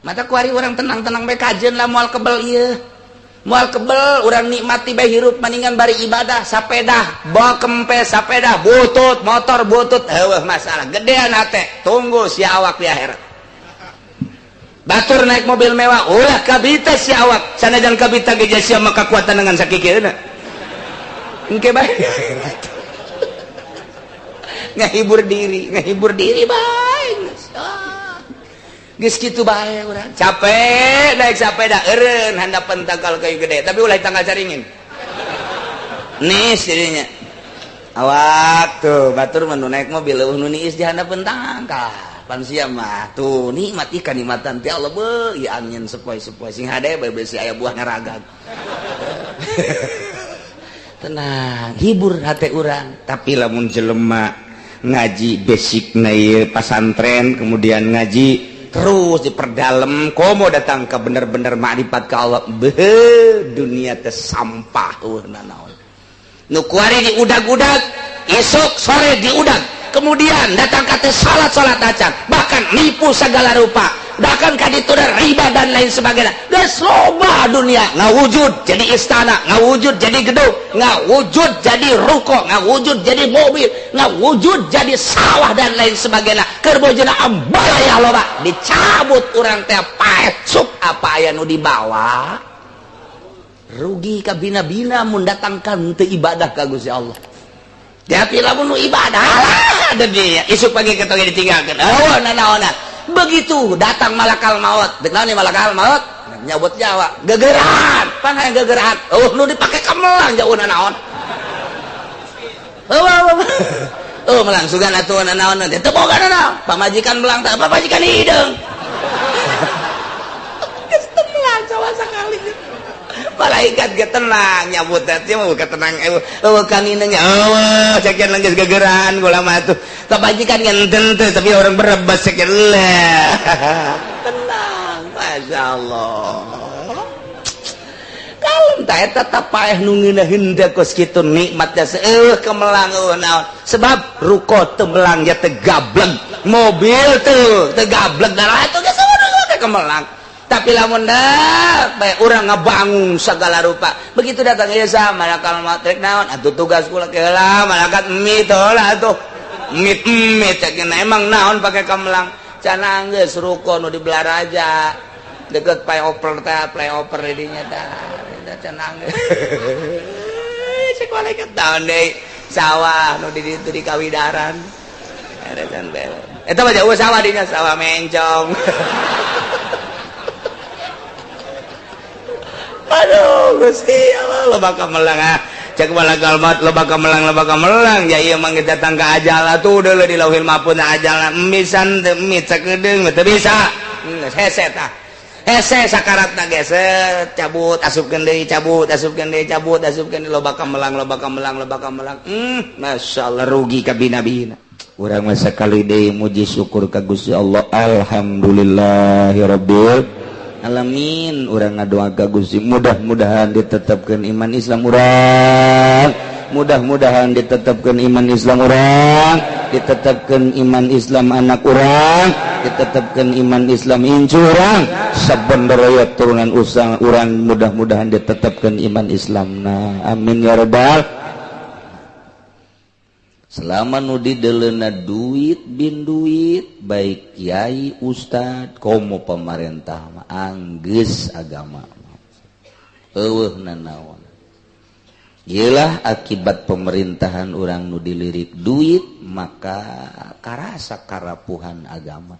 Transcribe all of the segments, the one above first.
Mata kuari orang tenang-tenang bae kajen lah, moal kebel ieu. Moal kebel urang nikmati bae hirup maningan bari ibadah, sapeda, bawa kempes sapeda, butut, motor butut, heueuh masalah. Gedean hate, tunggu sia awak di akhirat. Batur naik mobil mewah, ulah kabita sia awak. Sanajan kabita ge sia mah kakuatan dengan sakikieuna. Engke bae di akhirat. Ngahibur diri bae. Geus kitu bae urang. Capek naik sepeda eureun handapan tangkal kayu gede, tapi ulah tangkal caringin. Nis jadinya. Awak tuh batur mah nu naik mobil eueuh nu niis di handapeun tangkal. Pan sia mah tuh nikmat ikan nikmatan ti Allah beuh ieu angin sepoi-sepoi sing hade bae besi aya buah ngaragag. Tenang, hibur hate urang. Tapi lamun jelema ngaji basic na ieu pasantren kemudian ngaji terus diperdalam komo datang ke bener-bener makrifat ke Allah, beuh dunia teh sampah eueuh nanaon nu kuari diudag-udag, esok sore diudag, kemudian datang ka teh salat-salat acan, bahkan nipu segala rupa, bahkan ka ditu riba dan lain sebagainya. Geus loba dunia ngawujud jadi istana, ngawujud jadi gedung, ngawujud jadi ruko, ngawujud jadi mobil, ngawujud jadi sawah dan lain sebagainya. Keur bojona ambalaya loba dicabut urang teh paeh sup apa aya nu dibawa, rugi kabina-bina mun datangkan teu ibadah ka Gusti Allah. Tapi lamun nu ibadah lah dunia isuk pagi ketoge ditinggalkeun, oh nanaonan. Begitu datang malakal maut, dek naon malakal maut nyabut nyawa gegeran pan hayang gegeran, oh nu dipake kamelang jauh nanaon, oh oh melang sugan atuh nanaon teh teu boga nanaon, pamajikan melang teh pamajikan hideung geus teu melang sawa sakali. Malaikat ge tenang nyabut teh mah tenang, eueuh kanginnya eueuh sekian geus gegeran kula mah atuh kebajikan ngenten teh, tapi orang berebas sekian lah tenang. Masya Allah, kalem ta eta teh paeh nu ngeunaheun teh kos kitu nikmatnya eueuh kemelang eueuh naon, sebab ruko teu melang ya teu gableng, mobil teu teu gableng darah atuh geus eueuh kemelang. Tapi lamun dah bae urang ngabangun segala rupa, begitu datang ieu sa malakal maut rek naon atuh tugas kula heula malaikat mie teh lah atuh mit mit emang naon pake kemelang cenah geus ruko nu di Belaraja deket flyover teh, flyover di dinya tah cenah geus cek malaikat naon deui sawah nu di ditu di Kawidaran eta can eta mah jauh sawah dinya sawah mencong. Aduh Gusti Allah, loba kamelang ah cek malakal maut loba kamelang, loba kamelang ya ieu mah datang ka ajal atuh deuleu di lauhil mahfuz ajal misan teu mit sakedeung teu bisa geus hese tah hese sakaratna geus cabut asupkeun deui, cabut asupkeun deui, cabut asupkeun deui, loba kamelang, loba kamelang, loba kamelang. Masyaallah rugi ka bina-bina urang mah. Sakali deui muji syukur ka Gusti Allah, alhamdulillahirabbil alamin. Urang ngadoa ka Gusti mudah-mudahan ditetapkan iman Islam urang, mudah-mudahan ditetapkan iman Islam urang, ditetapkan iman Islam anak urang, ditetapkan iman Islam incu urang, sabenderaya turunan usang urang mudah-mudahan ditetapkan iman Islam. Nah, amin ya rabbal. Selama nu dideleuna duit bin duit, baik kiai ustad komo pemerintah mah anggeus agama eueuh nanaon. Iyalah akibat pemerintahan urang nu dilirik duit, maka karasa karapuhan agama,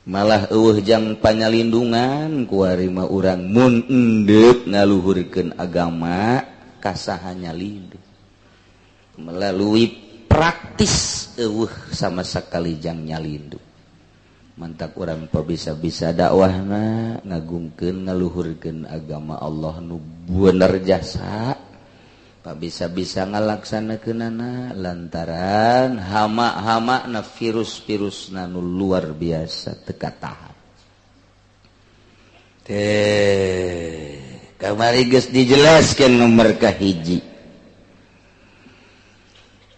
malah eueuh jang panyalindungan. Kuari mah urang mun endek ngaluhurkeun agama kasaha nyalindung melalui praktis eueuh sama sekali jang nyalindu. Mantak urang bisa-bisa dakwahna ngagungkeun ngaluhurkeun agama Allah nu bener jasa, bisa-bisa ngalaksanakeunana lantaran hama-hama na virus-virus nu luar biasa teu katahan. Teh kamari geus dijelaskeun nomor kahiji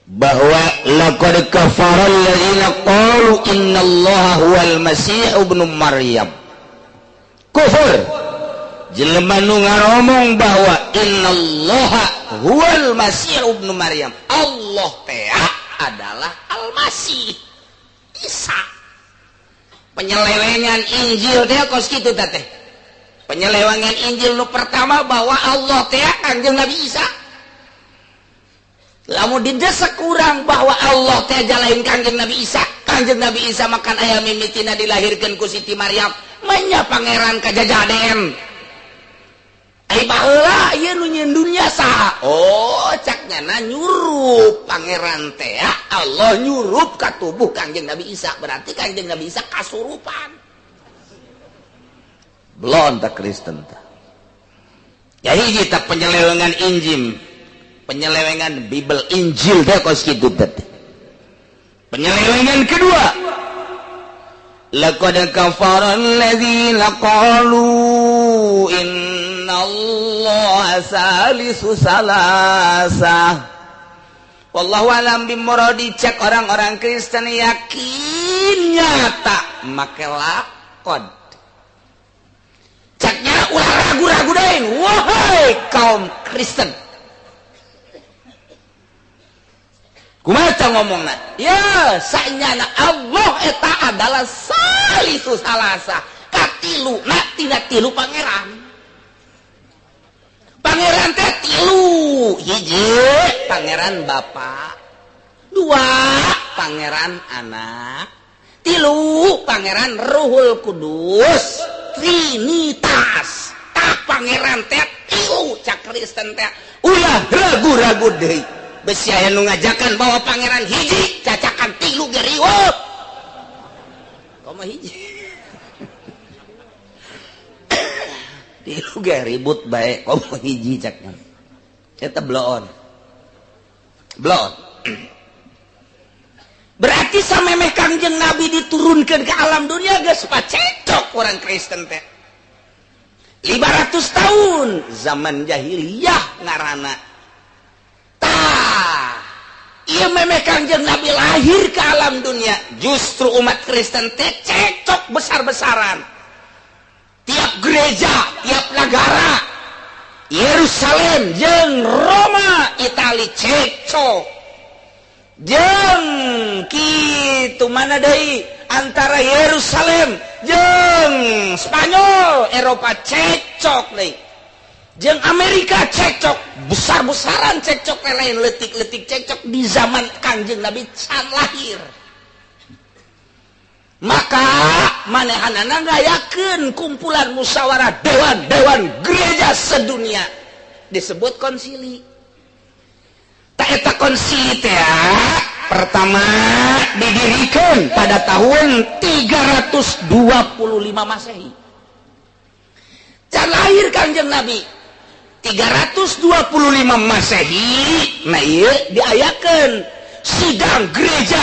bahwa la Laqad kafara alladziina qalu innallaha huwal masih ibnu Maryam. Kufur jelema nu ngaromong bahwa innallaha huwal masih ibnu Maryam. Allah teh adalah Al-Masih Isa. Penyelewengan Injil teh kos kitu teh. Penyelewengan Injil nu pertama bahwa Allah teh Kangjeng Nabi Isa. Lamun didesak kurang bahwa Allah teh jalain Kangjeng Nabi Isa. Kangjeng Nabi Isa makan aya mimitina dilahirkeun ku Siti Maryam, menya pangeran kajajaden. Ai baheula ieu nu nyieun dunya saha? Oh, cak nyana nyurup pangeran teh Allah nyurup ka tubuh Kangjeng Nabi Isa, berarti Kangjeng Nabi Isa kasurupan. Belon tak Kristen tah. Ya hiji tah penyelewengan Injil, penyelewengan Bible Injil teh kos kitu teh. Penyelewengan kedua, laqad kafara alladzina qalu innallaha salisu salasah. Wallahu alam bimuradi. Cek orang-orang Kristen yakin nyata make laqad. Ceknya ulah ragu-ragu deui, wahai kaum Kristen. Kumaha ngomongna? Ya, sanyana Allah eta adalah salisu salasa, katilu na tina tilu pangeran. Pangeran teh tilu, hiji pangeran Bapa, dua pangeran Anak, tilu pangeran Ruhul Kudus, Trinitas. Tah pangeran teh tilu, cak Kristen teh ulah ragu-ragu deui. Besi aya nu ngajakan bahwa pangeran hiji, cacakan tilu ge riweuh. Komo hiji. Tilu ge ribut bae, komo hiji caknya. Eta bloon. Bloon. Berarti samemeh Kangjeng Nabi diturunkan ke alam dunia geus pacecok orang Kristen teh. 500 tahun zaman jahiliyah ngaranna. Iya memeh Kangjeng Nabi lahir ke alam dunia, justru umat Kristen teh cekcok besar-besaran. Tiap gereja, tiap negara, Yerusalem jeung Roma, Itali cekcok. Jeung kitu mana deui antara Yerusalem jeung Spanyol, Eropa cekcok deui. Jeung Amerika cekcok, besar-besaran cekcok, lain letik-letik cekcok di zaman Kangjeng Nabi can lahir. Maka manehanana ngayakeun kumpulan musyawarah dewan-dewan gereja sedunia disebut konsili. Ta eta konsili teh pertama didirikan pada tahun 325 Masehi. Can lahir Kangjeng Nabi 325 Masehi, nah ieu diayakeun sidang gereja,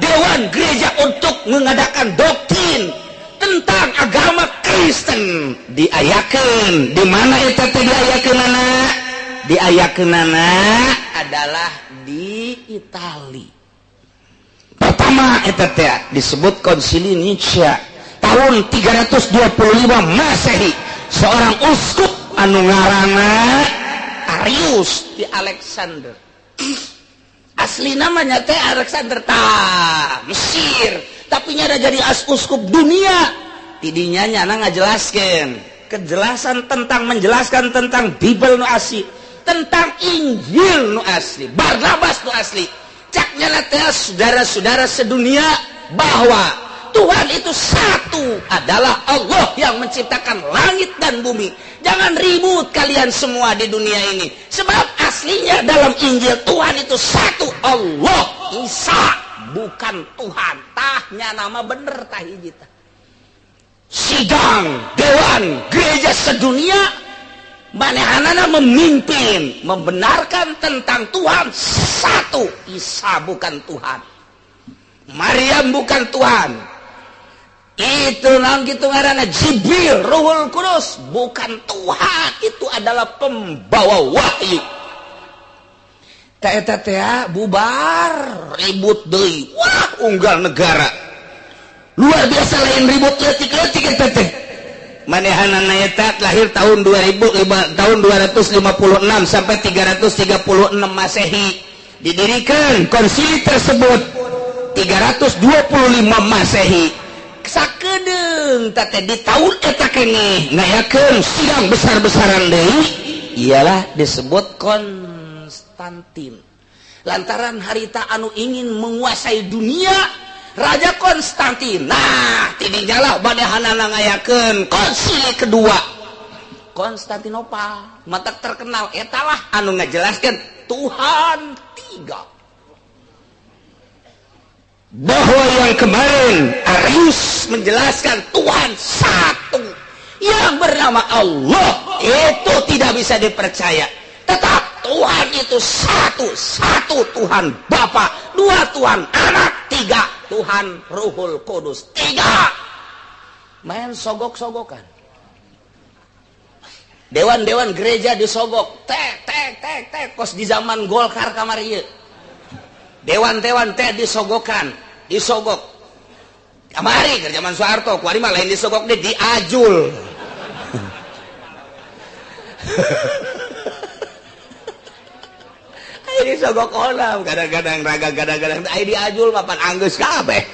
dewan gereja untuk mengadakan doktrin tentang agama Kristen. Diayakeun di mana eta teh diayakeunana? Diayakeunana adalah di Itali. Pertama eta teh disebut Konsili Nicea tahun 325 Masehi. Seorang uskup anu ngaranna Arius di Alexander. Asli namanya teh Alexander tah Mesir, tapi nyada jadi uskup dunia. Tidinya nyana ngajelaskeun kejelasan tentang menjelaskan tentang Bible nu asli, tentang Injil nu asli, Barnabas nu asli. Cak nyana teh saudara-saudara sedunia bahwa Tuhan itu satu, adalah Allah yang menciptakan langit dan bumi. Jangan ribut kalian semua di dunia ini. Sebab aslinya dalam Injil Tuhan itu satu, Allah Isa, bukan Tuhan. Tahnya nama bener tah hiji tah. Sidang dewan gereja sedunia manehanana memimpin, membenarkan tentang Tuhan satu, Isa bukan Tuhan, Maryam bukan Tuhan. Itu naon kitu ngaranna Jibril, Ruhul Kudus bukan Tuhan, itu adalah pembawa wahyu. Ta eta teh bubar ribut deui. Wah, unggal negara. Luar biasa lain ribut leutik-leutik eta teh. Manehanana eta lahir tahun 2005 tahun 256 sampai 336 Masehi. Didirikan konsili tersebut 325 Masehi. Sakedeung teh di tahun eta keneh ngayakeun sidang besar-besaran deui ialah disebut Konstantin. Lantaran harita anu ingin menguasai dunia Raja Konstantin. Nah, tidinya lah manehanana ngayakeun konsili kedua Konstantinopel. Mata terkenal etalah anu ngajelaskeun Tuhan tiga. Bahwa yang kemarin Arius menjelaskan Tuhan satu yang bernama Allah itu tidak bisa dipercaya. Tetap Tuhan itu satu, satu Tuhan Bapa, dua Tuhan Anak, tiga Tuhan Ruhul Kudus, tiga. Main sogok-sogokan. Dewan-dewan gereja disogok, tek tek tek tek kos di zaman Golkar kamari ieu. Dewan-dewan teh disogokan, disogok. Kamari keur zaman Soeharto, kuari mah lain disogok deh diajul. Ayo disogok onam, kadang-kadang raga kadang-kadang ayo diajul mapan anggeus kabeh.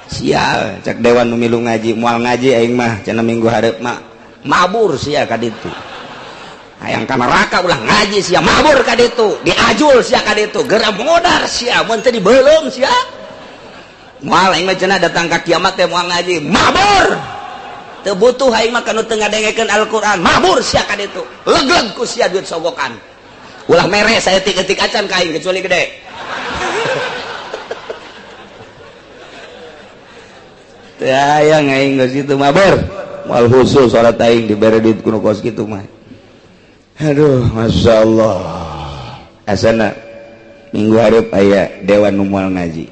Sial, cek dewan nu milu ngaji, moal ngaji aing mah cenah minggu hareup mah mabur sia ka ditu. Hayang ka neraka ulah ngaji sia mabur ka ditu, diajul sia ka ditu, geura modar sia mun teu dibeuleum sia. Moal aing mah cenah datang ka kiamat teh moal ngaji, mabur. Teu butuh aing mah kanu teu ngadengekeun Al-Qur'an, mabur sia ka ditu. Legleg ku sia duit sogokan. Ulah mere saeutik-eutik acan ka aing kecuali gede. Teu hayang aing geus kitu mabur. Moal khusus salat aing dibere duit kuno kos kitu mah. Aduh, Masya Allah. Asana minggu hareup aya dewan nu moal ngaji.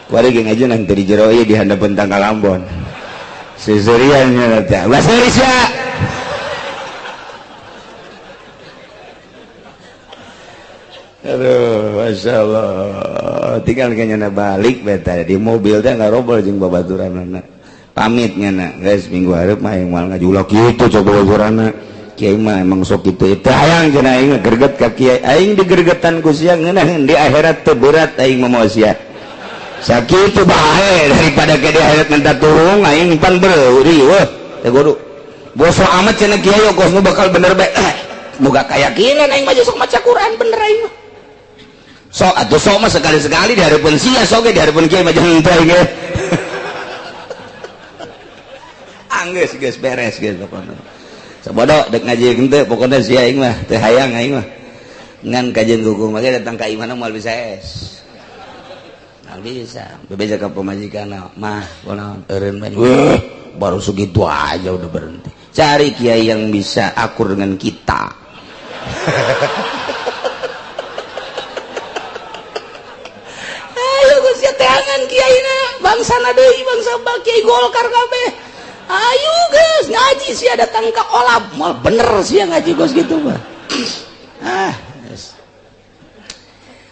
Kuari ge ngaji nanti di jero ieu di handapeun tangkal Ambon. Seserian nya teh. Bahasa Indonesia. Aduh, Masya Allah. Tinggal kayaknya balik beta di mobil teh ngarobol jeung babaturanana. Pamit nya guys minggu hareup mah yang moal ngaji ulah kitu coba babaturanana. Kiai mah emang sok kitu itu hayang cenah aing greget ka kiai aing digergetan ku sia ngeunaheun di akhirat teu berat aing mah moal sia sakitu bae daripada ke di akhirat minta turung aing pan beuri weuh teu kudu bosok amat cenah kiai kos nu bakal bener bae moga kayakinan aing mah sok maca Quran bener aing mah sok atuh sok mah sekali-sekali di hareupeun sia sok ge di hareupeun kiai mah jeung teu aing anggeus geus beres geus pokona. Sabodo dek ngaji henteu pokona sia aing mah teu hayang aing mah. Ngan kajian hukum mah datang ka imahna moal bisa es. Moal bisa. Bebeja ka pamajikanna mah kunaon eureun bae. Wah, baru segitu aja udah berhenti. Cari kiai yang bisa akur dengan kita. Ayo geus teangan kiaina, bangsana deui bangsa kiai Golkar kabeh. Ayo guys ngaji sia datang ke olab mal bener sia ngaji gos gitu mah. Ah, yes.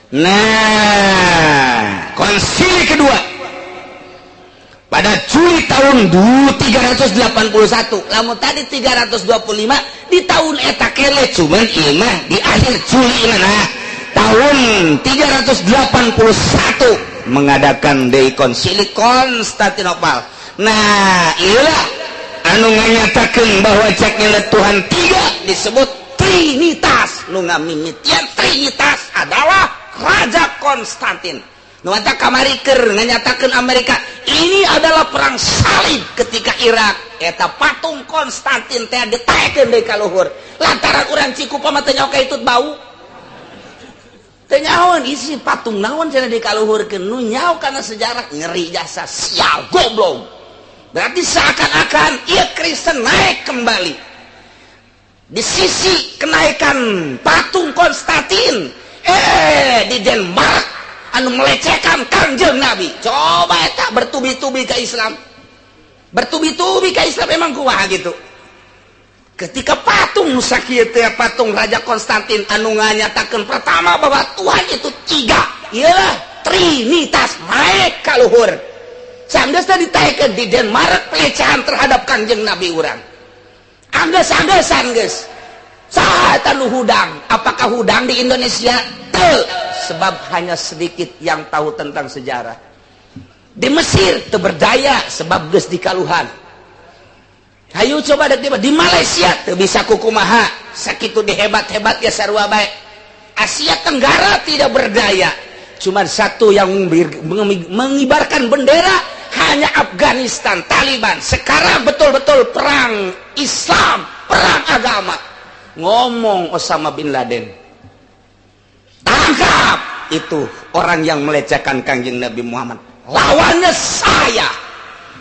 Nah, konsili kedua pada Juli tahun 381. Lamun tadi 325 di tahun eta kele cuman ieu mah di akhir Juli nah tahun 381 mengadakan deui konsili Konstantinopel. Nah, iyalah anu nganyatakeun bahwa ceknya Tuhan tiga disebut Trinitas. Nu ngamimitian Trinitas adalah Raja Konstantin. Nu eta kamari keur nganyatakeun Amerika ini adalah perang salib ketika Irak eta patung Konstantin teh ditaekeun deui ka luhur. Lantaran urang Cikupa mah teu nyaho ka itut bau. Teu nyahoan isi patung naon cenah dikaluhurkeun nu nyaho kana sejarah ngeri jasa sial goblok. Berarti seakan-akan ia Kristen naik kembali. Di sisi kenaikan patung Konstantin, di Denmark anu melecehkan Kangjeng Nabi. Coba eta bertubi-tubi ke Islam. Bertubi-tubi ke Islam emang kumaha gitu. Ketika patung sakieu teh, patung Raja Konstantin anu nganyatakeun pertama bahwa Tuhan itu tiga, iyalah Trinitas, naik ka luhur. Sanggeus ditaekeun di Denmark, pelecehan terhadap Kangjeng Nabi urang. Anggeus-anggesan geus. Saha eta nu hudang? Apakah hudang di Indonesia? Teu, sebab hanya sedikit yang tahu tentang sejarah. Di Mesir teu berdaya sebab geus dikaluhan. Hayu coba dek di Malaysia teu bisa kukumaha, sakitu dihebat-hebat ya sarua bae. Asia Tenggara tidak berdaya. Cuman satu yang mengibarkan bendera hanya Afghanistan, Taliban. Sekarang betul-betul perang Islam, perang agama. Ngomong Osama bin Laden, tangkap itu orang yang melecehkan Kangjeng Nabi Muhammad, lawannya saya,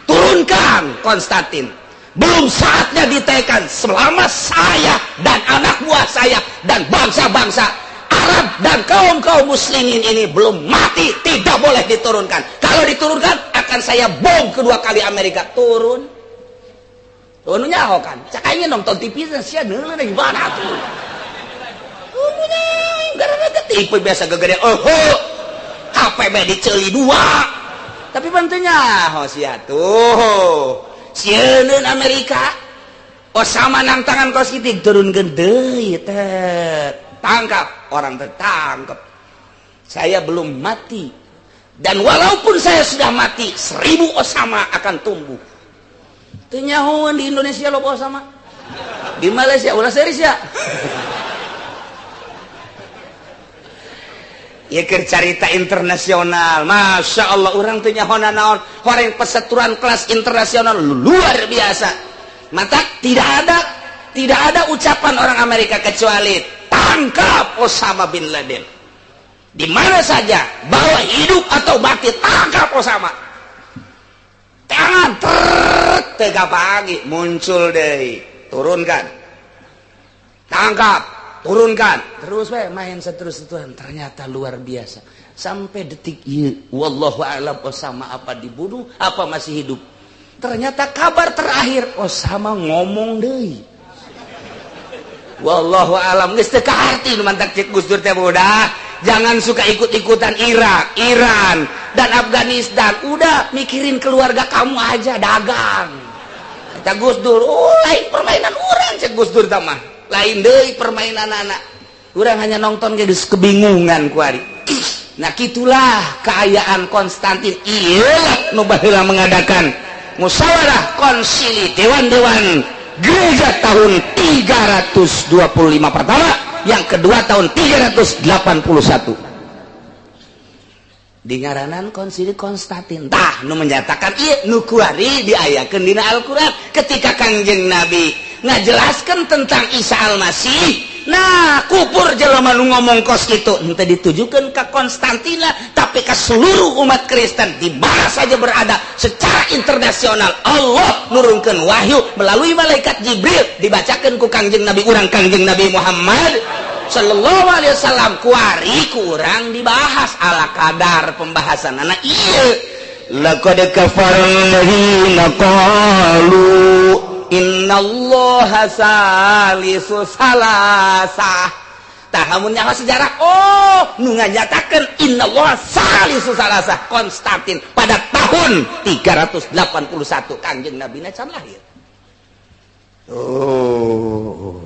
turunkan Konstantin. Belum saatnya ditekan selama saya dan anak buah saya dan bangsa-bangsa Arab dan kaum-kaum muslimin ini belum mati, tidak boleh diturunkan. Kalau diturunkan akan saya bom kedua kali Amerika. Turun. Turun nyaho kan. Cak aing nonton TV sia neuleuh gimana tuh. Turunnya gara-gara TV biasa gegede. Oh, HP be diceuli dua. Tapi bantunya nyaho sia tuh. Sieun Amerika. Osama nang tangan kos kitik turunkeun deui teh. Tangkap orang, tertangkap. Saya belum mati. Dan walaupun saya sudah mati, 1000 Osama akan tumbuh. Teu nyahoan di Indonesia loba Osama. Di Malaysia ulah serius ya. Ya keur carita internasional. Masya Allah, urang teu nyaho naon. Horeng perseteruan kelas internasional luar biasa. Mata tidak ada ucapan orang Amerika kecuali tangkap Osama bin Laden. Di mana saja, bawa hidup atau mati, tangkap Osama. Tangan tega pagi muncul deh, turunkan, tangkap, turunkan, terus we main seterus Tuhan. Ternyata luar biasa sampai detik ini, wallahu alam, Osama apa dibunuh apa masih hidup. Ternyata kabar terakhir Osama ngomong deh, wallahu alam, geus teu kaharti nu mantak cek Gus Dur teh. Udah, jangan suka ikut-ikutan Irak, Iran, dan Afghanistan. Udah, mikirin keluarga kamu aja, dagang. Kata Gus Dur, oh, lain permainan orang cek Gus Dur mah. Lain deui permainan anak. Urang hanya nonton geus kebingungan kuari. Nah, gitulah keayaan Konstantin. Iyalah nu baheula mengadakan musyawarah konsili dewan-dewan gereja tahun 325 pertama, yang kedua tahun 381 di ngaranan konsili Konstantin. Tah, nu menyatakan ieu nu kuari diayakeun dina Al-Qur'an ketika Kangjeng Nabi ngajelaskeun tentang Isa Al-Masih. Nah, kupur jelema nu ngomong kos kitu, henteu ditujukeun ka Konstantina, tapi ke seluruh umat Kristen di mana saja berada secara internasional. Allah nurunkeun wahyu melalui malaikat Jibril, dibacakeun ku Kangjeng Nabi urang, Kangjeng Nabi Muhammad sallallahu alaihi wasallam. Kuari kurang dibahas ala kadar pembahasan anak iya. Laqad kafara alladziina qalu innallaha salisu salasah. Tah, lamun nyaho sejarah, oh, nu nganyatakeun innallaha salisu salasah Konstantin pada tahun 381, Kangjeng Nabi na can lahir. Oh,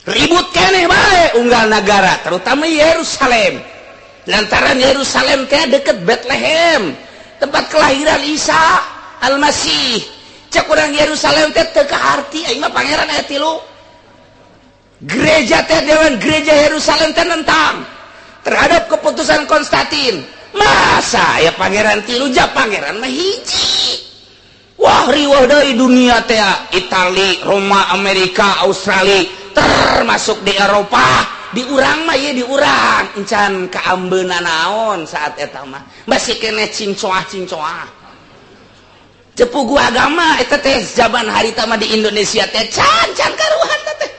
ribut keneh bae unggal negara, terutama Yerusalem, lantaran Yerusalem teh deket Bethlehem, tempat kelahiran Isa Al-Masih. Cek urang Yerusalem teh teu kaharti, aing mah pangeran aya tilu. Gereja teh, dewan gereja Yerusalem teh nentang terhadap keputusan Konstantin. Masa ya pangeran tilu, ja pangeran mah hiji. Wah, riweuh deui dunia teh, Itali, Roma, Amerika, Australia, termasuk di Eropa. Di urang mah ieu, di urang encan kaambeuna naon saat eta mah, masih keneh cincoah-cincoah cepugu agama eta teh. Zaman harita mah di Indonesia teh can can karuhan teh,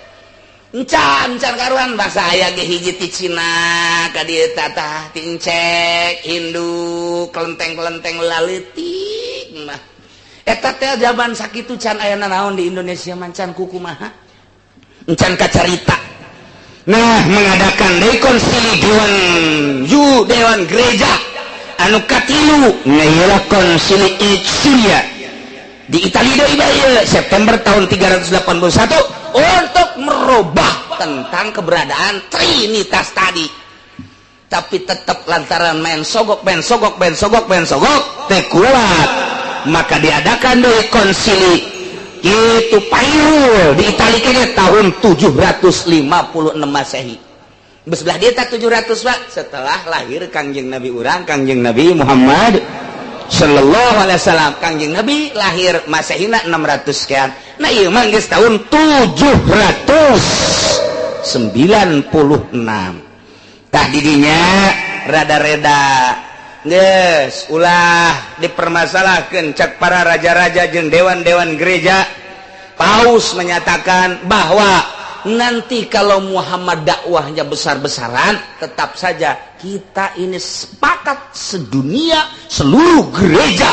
encan can karuhan. Bahasa aya ge hiji ti Cina ka dieu, tah ti Encek Hindu, kelenteng-kelenteng laleutik mah. Eta teh zaman sakitu can aya naon di Indonesia, macan kukumaha, encan kacarita. Nah, mengadakan deui konsili dewan ju dewan gereja anu katilu, nah, konsili Icenia di Italia deui bae, September tahun 381, untuk merubah tentang keberadaan Trinitas tadi. Tapi tetap lantaran main sogok, main sogok, main sogok, main sogok teh kuat, maka diadakan dari konsili itu Pairul di Italia kayaknya tahun 756 Masehi. Sebelah dia tak 700, Pak, setelah lahir Kangjeng Nabi urang, Kangjeng Nabi Muhammad Sallallahu Alaihi Wasallam. Kangjeng Nabi lahir Masehina 600 sekian. Nah, iya mah geus tahun 796. Tah, didinya rada-reda geus ulah dipermasalahkan cak para raja-raja jeung dewan-dewan gereja. Paus menyatakan bahwa nanti kalau Muhammad dakwahnya besar-besaran, tetap saja kita ini sepakat sedunia, seluruh gereja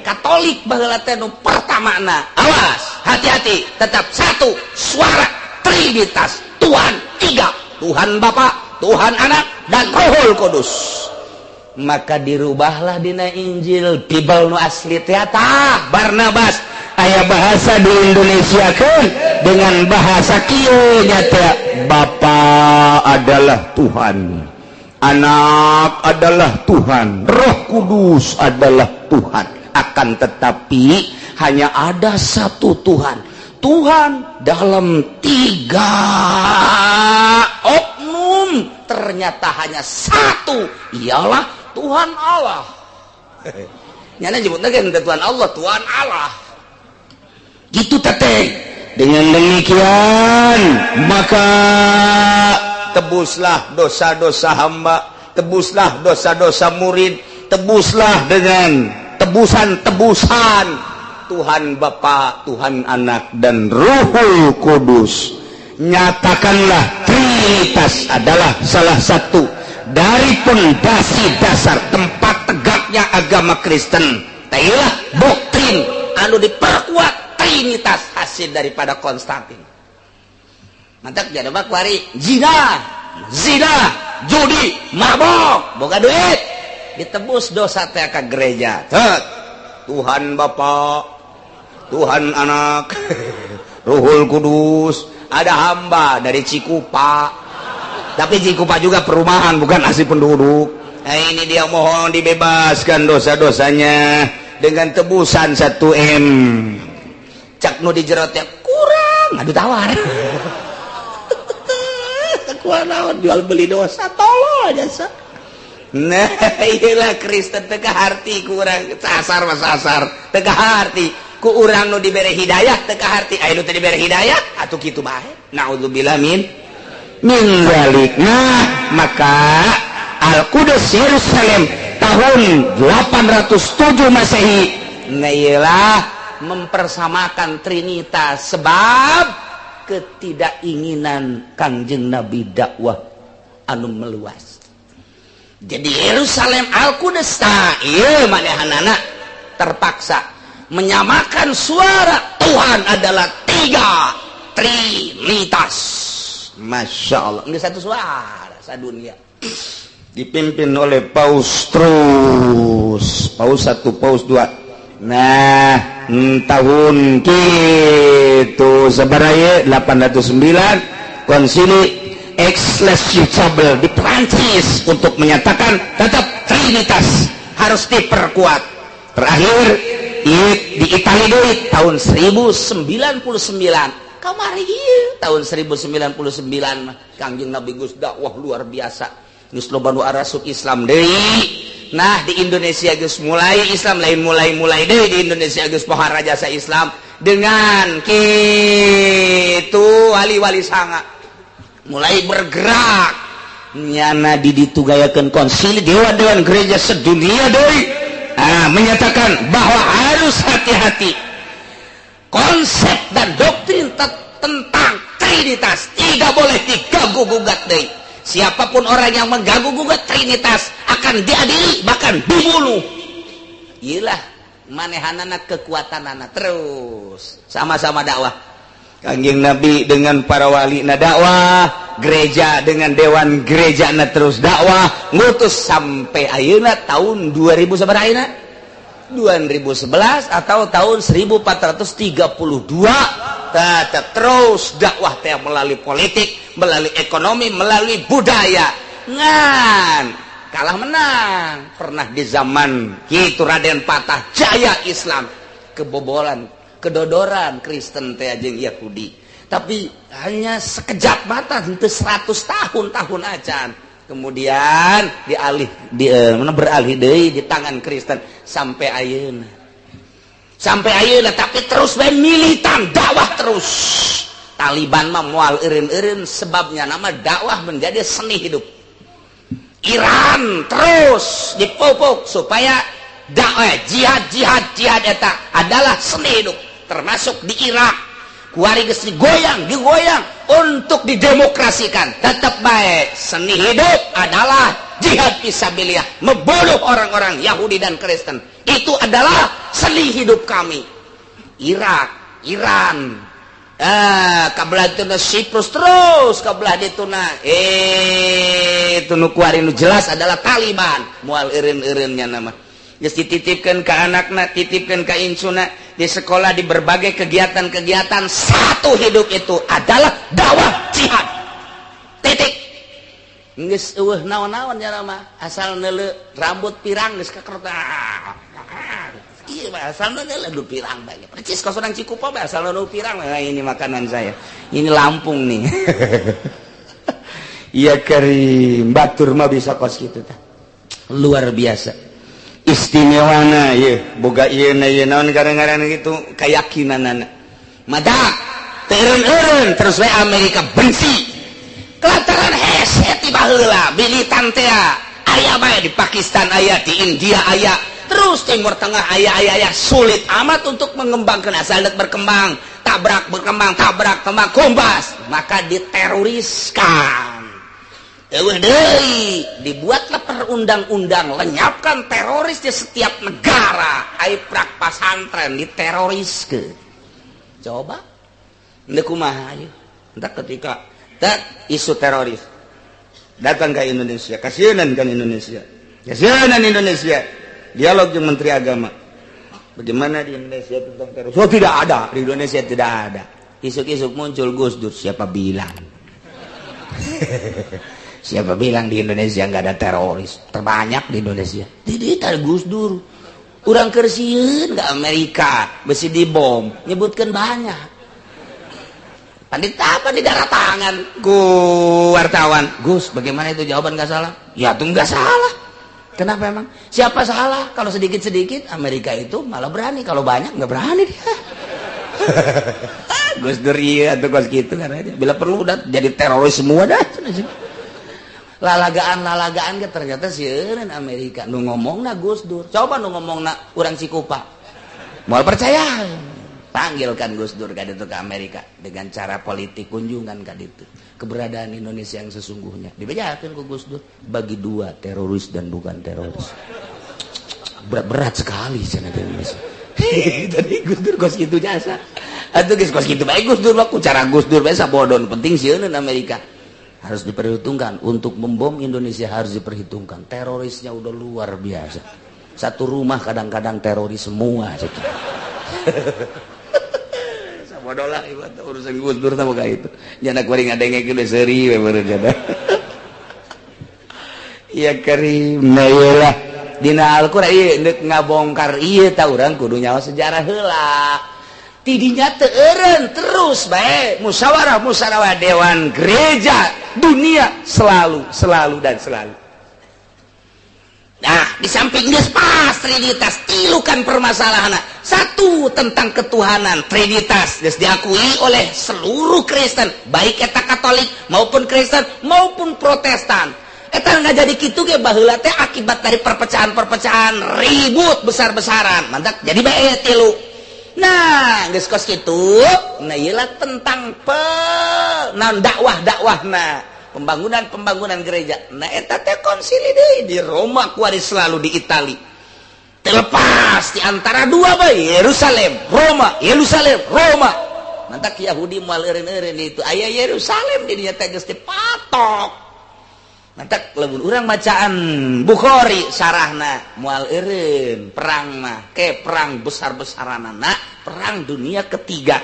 Katolik baheula teh nu pertamana, awas, hati-hati, tetap satu suara, Trinitas, Tuhan tiga, Tuhan Bapa, Tuhan Anak, dan Rohul Kudus. Maka dirubahlah dina Injil, Bible nu asli teh. Tah, Barnabas aya bahasa di Indonesia kan dengan bahasa kieu nya teh, Bapa adalah Tuhan, Anak adalah Tuhan, Roh Kudus adalah Tuhan, akan tetapi hanya ada satu Tuhan, Tuhan dalam tiga oknum ternyata hanya satu, ialah Tuhan Allah. Nyana nyebutna kan Tuhan Allah, Tuhan Allah gitu teteh. Dengan demikian maka tebuslah dosa-dosa hamba, tebuslah dosa-dosa murid, tebuslah dengan tebusan-tebusan Tuhan Bapa, Tuhan Anak, dan Ruhul Kudus. Nyatakanlah Trinitas adalah salah satu dari pondasi dasar tempat tegaknya agama Kristen. Tailah doktrin anu diperkuat Trinitas hasil daripada Konstantin. Mantap, jadi mah kuari zina, zina, judi, mabok, boga duit, ditebus dosa teh ka gereja. Tet. Tuhan Bapa, Tuhan Anak, Ruhul Kudus, ada hamba dari Cikupa. Tapi Cikupa juga perumahan, bukan asli penduduk. Nah, ini dia mohon dibebaskan dosa-dosanya dengan tebusan 1 M. Cak nu di jero teh kurang, aduh, tawar. Kurang naon, jual beli dosa, tolol aja. Nah, iyalah Kristen teu kaharti ku urang, sasar mah sasar, teu kaharti ku urang. Nu dibere hidayah teu kaharti, aya nu teu dibere hidayah atuh kitu bae. Naudzubillah min dzalik. Nah, maka Al-Qudus Yerusalem tahun 807 Masehi, nah, iyalah mempersamakan Trinitas sebab ketidakinginan Kangjeng Nabi dakwah anu meluas. Jadi Yerusalem Al-Qudus, tah ieu manehanana terpaksa menyamakan suara Tuhan adalah tiga, Trinitas. Masya Allah, ini satu suara sadunia dipimpin oleh Paus terus, Paus satu, Paus dua. Nah, tahun gitu sebenarnya 809 konsili Aix-les-Chapelle di Prancis untuk menyatakan tetap Trinitas harus diperkuat. Terakhir di Italia deui tahun 1099 kamari ieu. Tahun 1099 mah Kangjeng Nabi geus dakwah luar biasa, geus loba nu arasup Islam deui. Nah, di Indonesia geus mulai Islam, lain mulai-mulai deui, di Indonesia geus pohara jasa Islam dengan kitu wali-wali sanga mulai bergerak. Nyana di ditugayakeun konsili dewan-dewan gereja sedunia deui, ah, menyatakan bahwa harus hati-hati, konsep dan doktrin tentang Trinitas tidak boleh diganggu gugat deui. Siapapun orang yang mengganggu gugat Trinitas akan diadili, bahkan dibunuh. Iyalah. Manehanana kekuatanana terus sama-sama dakwah. Kangjeng Nabi dengan para wali na dakwah, gereja dengan dewan gereja na terus dakwah, ngutus sampai ayeuna tahun 2000 sabaraha ayeuna? 2011 atau tahun 1432 tetap terus dakwah teh melalui politik, melalui ekonomi, melalui budaya. Ngan kalah menang pernah di zaman gitu Raden Patah jaya Islam, kebobolan, kedodoran Kristen teh jeung Yahudi, tapi hanya sekejap mata, henteu 100 tahun tahun acan kemudian dialih di mana beralih deui di tangan Kristen sampai ayeuna, sampai ayeuna. Tapi terus bae militan dakwah terus. Taliban mah moal eureun-eureun, sebabnya nama dakwah menjadi seni hidup. Iran terus dipupuk supaya dakwah jihad, jihad, jihad eta adalah seni hidup. Termasuk di Irak kuari geus digoyang, digoyang untuk didemokrasikan, tetap baik seni hidup adalah jihad fisabilillah, membunuh orang-orang Yahudi dan Kristen itu adalah seni hidup kami. Irak, Iran, kabelah itu Siprus, terus kabelah itu. Nah, itu nu kuari nu jelas adalah Taliban moal eureun-eureunnya. Nama geus dititipkeun ka anakna, titipkeun ka incuna di sekolah, di berbagai kegiatan-kegiatan, satu hidup itu adalah dakwah jihad, titik. Geus eueuh naon-naon ya mah, asal neuleu rambut pirang geus kakerta. Iya, asal neuleu lu pirang bae, percis kos urang Cikupa bae, asal nu pirang. Nah, ini makanan saya, ini Lampung nih. Iya, kerim batur mah bisa kos kitu tah, luar biasa istimewana. Ye boga ieu na ieu naon gara-gara gitu keyakinanana madak teu eureun-eureun. Terus we Amerika benci kelataran hese ti baheula militan teh aya bae di Pakistan, aya di India, aya terus Timur Tengah, aya aya aya. Sulit amat untuk mengembangkan, asal berkembang tabrak, berkembang tabrak, kembang kompas, maka diteroriskan. Eueuh deui, dibuatlah perundang-undang lenyapkan teroris di setiap negara. Ai prak pasantren diteroriskeun, coba ndek kumaha ayo. Entah ketika tak isu teroris datang ke Indonesia, kasihanan kan Indonesia, kasihanan Indonesia. Dialog dengan Menteri Agama, bagaimana di Indonesia tentang teroris? Oh, tidak ada di Indonesia, tidak ada. Isuk-isuk muncul Gus Dur, siapa bilang, siapa bilang di Indonesia nggak ada teroris? Terbanyak di Indonesia. Tidak, Gus Dur urang keur sieun ke Amerika besi dibom, nyebutkan banyak. Pandit apa di darah tangan ku wartawan, "Gus, bagaimana itu jawaban, nggak salah ya?" Tuh, nggak salah. Kenapa emang? Siapa salah? Kalau sedikit-sedikit Amerika itu malah berani, kalau banyak nggak berani dia. Gus Dur iya atau kos gitu kan aja. Bila perlu udah jadi teroris semua dah. Lalagaan lalagaan ke ternyata sieun Amerika. Nu ngomongna Gus Dur. Coba nu ngomongna urang Cikupa. Mau percaya? Panggilkan Gus Dur ka ditu ke Amerika dengan cara politik, kunjungan ka ditu. Keberadaan Indonesia yang sesungguhnya dibejakeun ku Gus Dur, bagi dua, teroris dan bukan teroris. Berat-berat sekali cenah Indonesia. Tadi Gus Dur kos kitu jasa. Atuh geus kos kitu bae Gus Dur mah, ku cara Gus Dur bae sabodon, penting sieun Amerika. Harus diperhitungkan untuk membom Indonesia, harus diperhitungkan. Terorisnya udah luar biasa. Satu rumah kadang-kadang teroris semua gitu. Sabodo lah urusan Gus Dur sama kayak itu. Jangan kuring ngadengekeun geus seuri we meureun jada. Ya karim, nah iyalah dina Al-Qur'an ieu deuk ngabongkar ieu ta urang kudu nyawa sejarah heula. Tidinya teu eureun, terus bae musyawarah, musyawarah dewan gereja dunia, selalu, selalu dan selalu. Nah, di samping geus pas Trinitas, tilukan permasalahan. Satu tentang ketuhanan, Trinitas geus diakui oleh seluruh Kristen, baik eta Katolik maupun Kristen maupun Protestan. Eta nggak jadi kitu ge baheula teh akibat dari perpecahan-perpecahan ribut besar-besaran. Mantap jadi bae tilu. Nah, geus kos kitu, nah ieu tentang pe nah dakwah-dakwahna, pembangunan-pembangunan gereja. Nah, eta teh konsili deui di Roma kuari, selalu di Itali. Terlepas di antara dua bae, Yerusalem, Roma, Yerusalem, Roma. Mantak Yahudi moal eureun-eureun itu aya Yerusalem di dinya teh geus dipatok. Mantak lamun urang bacaan Bukhari sarahna moal eureun perang mah ke perang besar-besaranana, perang dunia ketiga.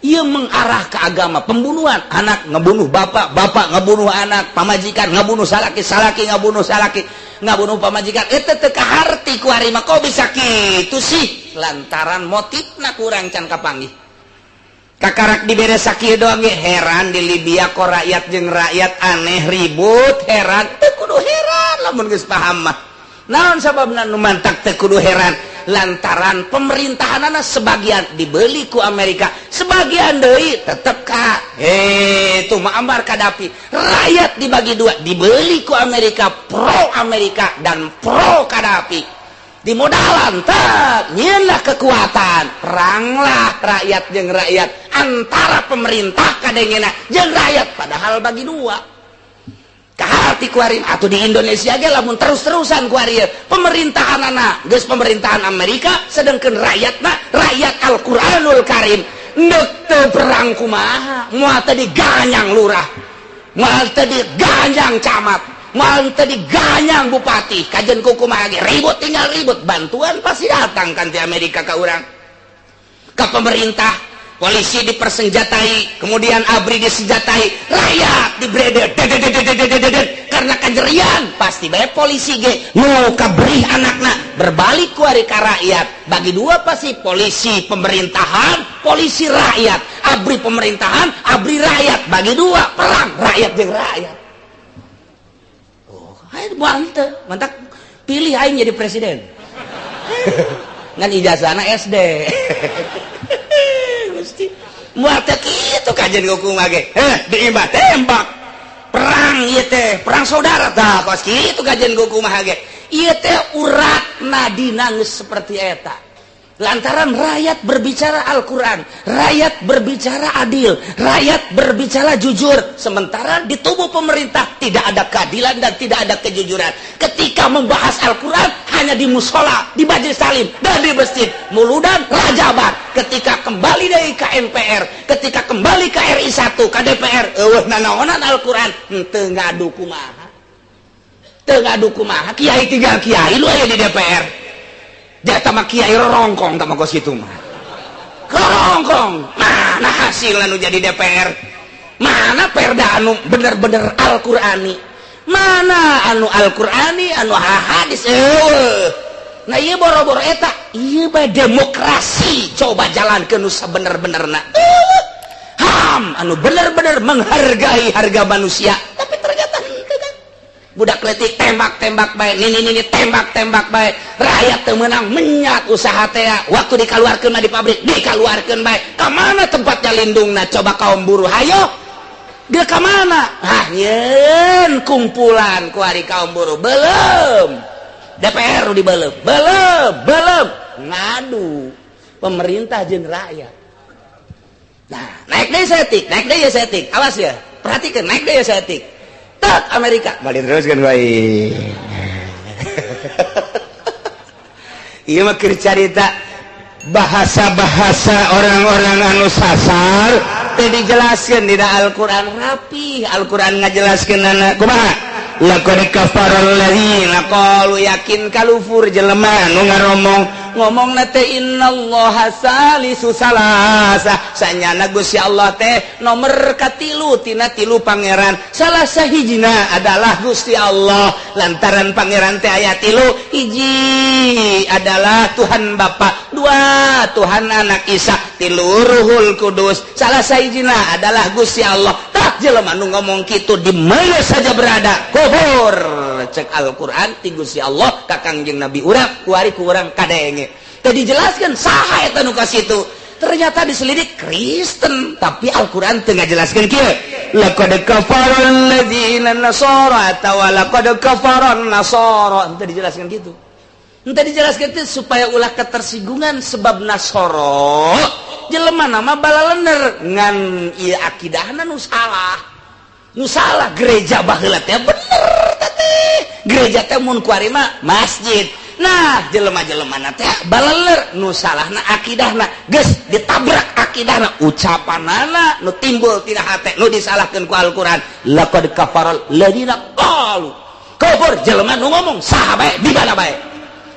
Ia mengarah ke agama pembunuhan, anak ngebunuh bapak, bapak ngebunuh anak, pamajikan ngebunuh salaki, salaki ngebunuh salaki, ngebunuh pamajikan. Eta teu kaharti ku ari mah, kok bisa kitu sih? Lantaran motifna kurang can kapanggih. Kakarak dibere sakieu doang ge heran di Libya kok rakyat jeung rakyat aneh ribut, heran. Teu kudu heran lamun geus paham mah. Naon sababna nu mantak teu kudu heran? Lantaran pemerintahanana sebagian dibeli ku Amerika, sebagian deui tetep ka itu Muammar Gaddafi. Rakyat dibagi dua, dibeli ku Amerika, pro Amerika dan pro Gaddafi. Dimodalan tak nyieunlah kekuatan, peranglah rakyat jeung rakyat antara pemerintah kadengena jeung rakyat, padahal bagi dua. Kahati kuari atau di Indonesia ge lamun terus-terusan kuari pemerintahan anak geus pemerintahan Amerika, sedangkan rakyatna rakyat Al-Qur'anul Karim neuk teu perang kumaha, moal teu diganyang lurah, moal teu diganyang camat, moal teu diganyang bupati, kajen ku kumaha ge ribut tinggal ribut, bantuan pasti datang kan ti Amerika ka urang, ka pemerintah. Polisi dipersenjatai, kemudian ABRI disenjatai, rakyat dibrede karena kajerian pasti bae polisi ge nu kabrih anakna berbalik ku ari ka rakyat. Bagi dua pasti, polisi pemerintahan, polisi rakyat, ABRI pemerintahan, ABRI rakyat, bagi dua perang rakyat jeung rakyat. Oh, ayo buang teu, mantak pilih aing jadi presiden. Ngan ijazahna SD. Gusti. Moal teh kitu kajian kumaha ge. Heh, diimbah tembak. Perang ieu teh, perang saudara tah kos kitu kajian kumaha ge. Ieu teh uratna dina geus seperti eta. Lantaran rakyat berbicara Al-Quran, rakyat berbicara adil, rakyat berbicara jujur. Sementara di tubuh pemerintah tidak ada keadilan dan tidak ada kejujuran. Ketika membahas Al-Quran hanya di musola, di majelis taklim, dan di masjid, muludan, rajaban. Ketika kembali dari KMPR, ketika kembali ke RI 1, ke DPR, eueuh nanaonan Al-Quran, henteu ngadu kumaha. Teu ngadu kumaha, kiai tinggal kiai lu aya di DPR. Jata mah kiai rorongkong tah mah kos kitu mah. Rorongkong. Mana hasil anu jadi DPR? Mana perda anu bener-bener Al-Qur'ani? Mana anu Al-Qur'ani, anu hadis? Eueuh. Nah ieu boro-boro eta, ieu bae demokrasi coba jalankeun nu sabener-benerna. Eueuh. HAM anu bener-bener menghargai harga manusia, tapi ternyata henteu kan. Budak letik tembak-tembak bae, nini nini tembak-tembak bae, rakyat teu meunang menyat usaha teh, waktu dikaluarkeun mah di pabrik dikaluarkeun bae. Ka mana tempatnya lindungna coba kaum buruh? Hayo dia ka mana? Ah, nyeun kumpulan ku ari kaum buruh. Belum. DPR di belum. Belum, belum. Ngadu pemerintah jeung rakyat. Nah, naik deui saeutik, naik deui ya saeutik. Awas ya. Perhatikan, naik deui ya saeutik. Tak Amerika balik terus kan baik. Ieu mah keur carita bahasa-bahasa orang-orang anu sasar teh dijelaskeun dina Al-Qur'an rapi. Al-Qur'an ngajelaskeun kumaha? Laqad kafara alladzina qalu, yakin kalufur jelema nu ngaromong ngomongna teh innallaha salisu salasa, sanyana Gusti Allah teh nomor katilu tina tilu pangeran, salah sahijina adalah Gusti Allah. Lantaran pangeran teh aya tilu, hiji adalah Tuhan Bapa, dua Tuhan Anak Isa, tilu Ruhul Kudus, salah sahijina adalah Gusti Allah. Tak jelema nu ngomong kitu di mana saja berada kufur, cek Al-Qur'an ti Gusti Allah ka Kangjeng Nabi urang kuari ku urang kadenge. Teu dijelaskeun saha eta nu kasitu. Ternyata diselidik Kristen, tapi Al-Qur'an teu ngajelaskeun kieu. Laqad kafara alladzina nasara atawa laqad kafara nasara, henteu dijelaskeun kitu. Henteu dijelaskeun teh supaya ulah ketersinggungan sebab Nasoro jelema nama balalener ngan ieu akidahna nu salah. Nu salah gereja baheula teh bener teh. Gereja teh mun kuari mah masjid. Nah jelema-jelema teh baleler nu salahna akidahna geus ditabrak akidahna ucapanana nu timbul tina hate nu disalahkeun ku Al-Qur'an laqad kafaral ladina qalu kufur jelema nu ngomong saha bae di mana bae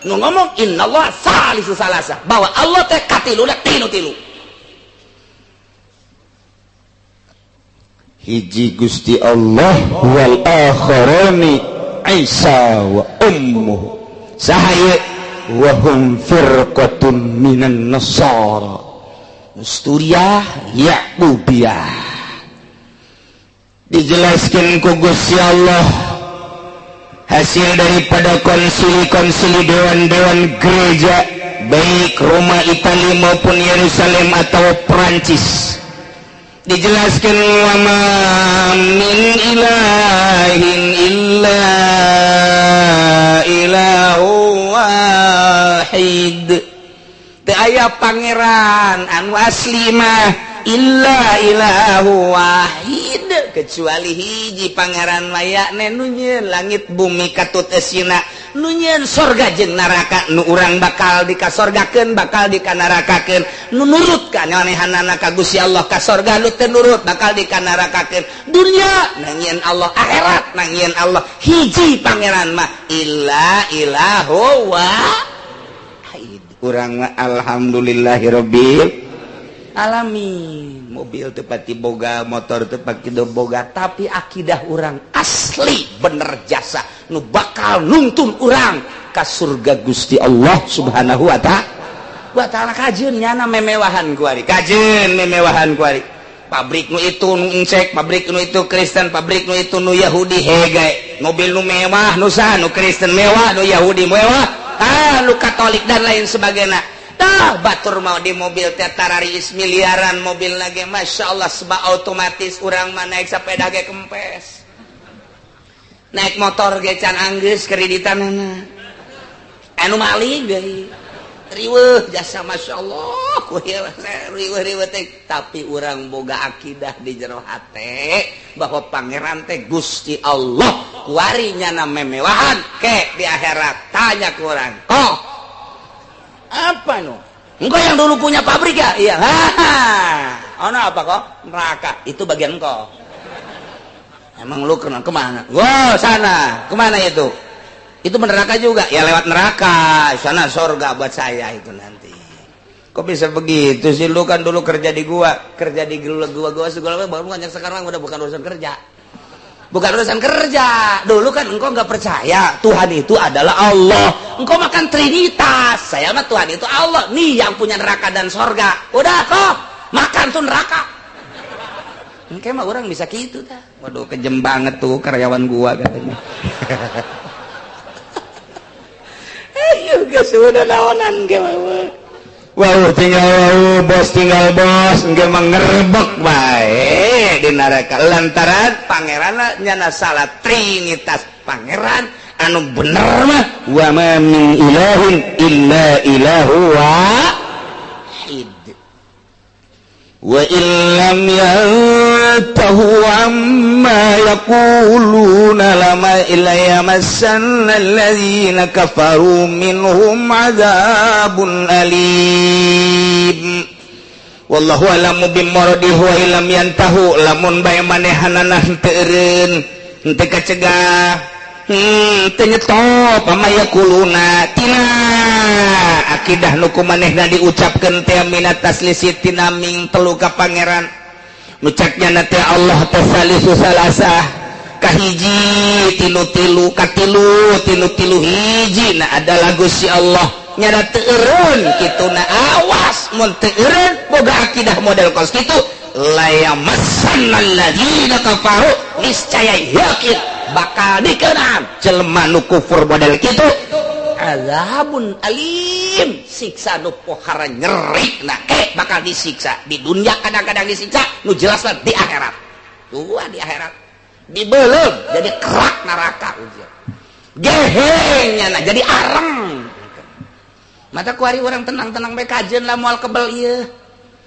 nu ngomong innallaha salisu salasa bahwa Allah teh katiluna tinu tilu hiji Gusti Allah wal akharani Isa wa ummuhu sahaya wa hum firqatun minan nasara Nasturiah Yaqubiyah dijelaskan ku Gusti Allah hasil daripada konsili-konsili dewan-dewan gereja baik Roma, Italia maupun Yerusalem atau Perancis dijelaskan wa ma min ilahin illa ilahu wahid teu aya pangeran anu asli mah illa ilahu wahid kecuali hiji pangeran mayakne nu nyieun langit bumi katut esina nu nyieun sorga jeung neraka nu urang bakal dikasorgakeun bakal dikanarakakeun nu nurut ka nyanehanana ka Gusti Allah ka sorga nu teu nurut bakal dikanarakakeun dunya na nyieun Allah akhirat na nyieun Allah hiji pangeran mah illa ilahu wahid urang mah alhamdulillahirabbil alamin mobil tepati boga motor tepati boga tapi akidah orang asli bener jasa nu bakal nuntun orang ka surga Gusti Allah Subhanahu wa ta'ala kajeun nyana memewahan kuari kajeun memewahan kuari pabrik nu itu nu encek pabrik nu itu Kristen pabrik nu itu nu Yahudi hege mobil nu mewah nu saha nu Kristen mewah nu Yahudi mewah nu Katolik dan lain sebagainya. Tah batur mau di mobil teh tararis miliaran mobil lagi Masya Allah sebab otomatis urang mah naik sepeda ge kempes naik motor ge can anggeus kreditanana anu maling deui riweuh jasa Masya Allah riweuh-riweuh teh tapi urang boga akidah di jero hate bahwa pangeran teh Gusti Allah kuari nyana memewahan ke di akhirat tanya ku urang kok apa no? Engkau yang dulu punya pabrik ya? Iya. Ono apa kok? Neraka. Itu bagian engkau. Emang lu kena kemana? Wow, sana. Kemana itu? Itu neraka juga. Ya lewat neraka. Sana sorga buat saya itu nanti. Kok bisa begitu sih? Lu kan dulu kerja di gua, kerja di gua segala macam. Bukan sekarang udah bukan urusan kerja. Bukan urusan kerja. Dulu kan engkau nggak percaya Tuhan itu adalah Allah. Engkau makan Trinitas. Saya mah Tuhan itu Allah. Nih yang punya neraka dan sorga. Udah kok makan tuh neraka. Engkau mah orang bisa gitu dah. Waduh kejem banget tuh karyawan gua katanya. Ayo geus udah naonan ge mah. Wow tinggal wow bos tinggal bos engke mah ngerebek bae di neraka lantaran pangeran nyana salah Trinitas pangeran anu bener mah wa ma min ilahin illa ilahu wahid wa illam yantahu amma yaquluna lama illa yamassanna alladzina kafaru minhum adzabun alim wallahu alamu bimuradihi wa illam yantahu lamun bae manehanana henteu eureun henteu kacegah teu nyetop amma yaquluna tina akidah nu kumanehna diucapkeun teh minat taslisi tina ming telu ka pangeran nu cek nyana teh Allah teh salisu salasah kahiji tinu tilu katilu tinu tilu hiji na adalah Gusti Allah nyana teu eureun kituna awas mun teu eureun boga akidah model kos kitu layamassanal ladzina kafaru niscaya yakin bakal dikenaan jelema nu kufur model kitu azabun alim siksa nu pohara nyeri nah bakal disiksa di dunia kadang-kadang disiksa nu jelas lah di akhirat dua di akhirat dibelum jadi kerak neraka ujian gehengnya nah jadi areng mata kuari orang tenang-tenang bae kajeun lah moal kebel ieu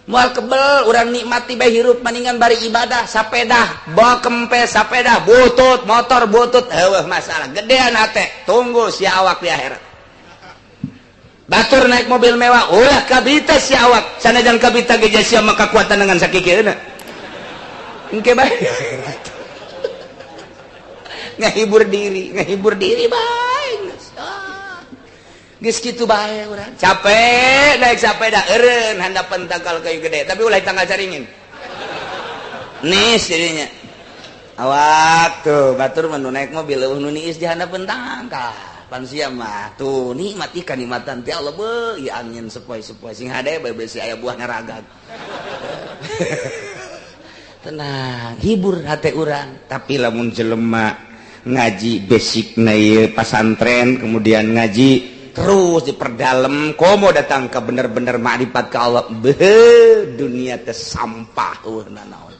moal kebel urang nikmati bae hirup maningan bari ibadah sapedah bawa kempes sapeda butut motor butut heueuh masalah gedean hate tunggu sia awak di akhirat. Batur naik mobil mewah ulah kabita si awak sanajan kabita ge sia maka kekuatan dengan sakikeuna engke bae. Ngahibur diri bae geus kitu bae urang capek naik sepeda eureun handapan tangkal kayu gede tapi ulah tanggal caringin nis jadinya awak tuh batur mah naik mobil eueuh nu niis di handapeun tangkal pan sia mah tuh nikmat ikan nikmatan ti Allah beuh ieu angin sepoi-sepoi sing hade bae besi aya buah ngaragag. Tenang hibur hate urang tapi lamun jelema ngaji basicna ieu pasantren kemudian ngaji terus diperdalam komo datang ke bener-bener makrifat ka Allah beuh dunia teh sampah eueuh nanaon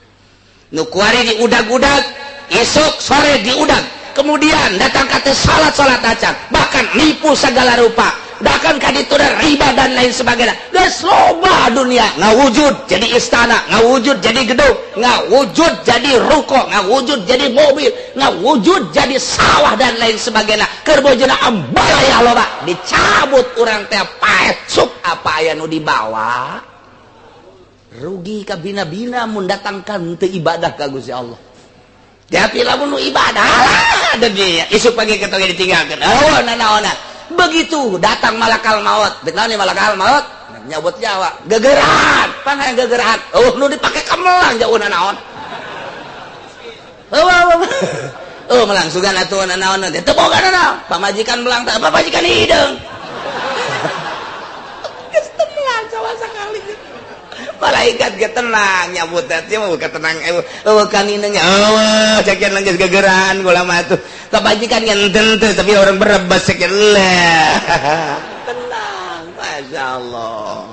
nu kuari diudag-udag esok sore diudag kemudian datang kata salat-salat acan bahkan nipu segala rupa bahkan kaditu riba dan lain sebagainya geus loba dunia ngawujud jadi istana ngawujud jadi gedung ngawujud jadi ruko ngawujud jadi mobil ngawujud jadi sawah dan lain sebagainya keur bojona ambalaya loba dicabut urang teh paeh sok apa aya nu dibawa rugi kabina-bina mun datangkan teu ibadah ka Gusti Allah. Tapi lamun nu ibadah lah dunia isuk pagi ketoge ditinggalkeun oh nanaonan begitu datang malakal maut dek naon malakal maut nyabut nyawa gegeran pan hayang gegeran oh nu dipake kamelang jauh nanaon oh oh melang sugan atuh nanaon teh teu boga nanaon pamajikan melang teh pamajikan hideung geus teu melang sama sakali malaikat ge tenang nyabut teh mah tenang eueuh kaninanya eueuh cekian geus gegeran kula mah atuh kebajikan ngenten teh tapi orang berebas cekian lah tenang masyaallah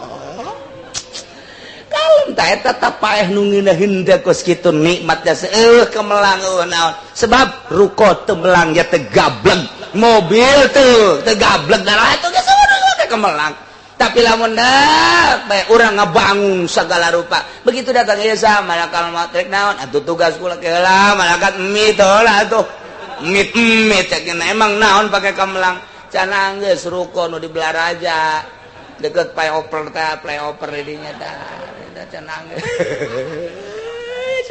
kalem tah eta teh paeh nu ngeunaheun teh kos kitu nikmatnya seueuh kemelang eueuh naon sebab ruko teu melang ya teu gableng mobil teu teu gableng darah itu geus eueuh kemelang tapi lamun dah bae urang ngabangun segala rupa begitu datang ieu sa malakal maut rek naon atuh tugas kula heula malaikat mie lah atuh mie mie cek emang naon pake kemelang cenah geus ruko nu di Belaraja deket flyover teh flyover di dinya tah eta cenah geus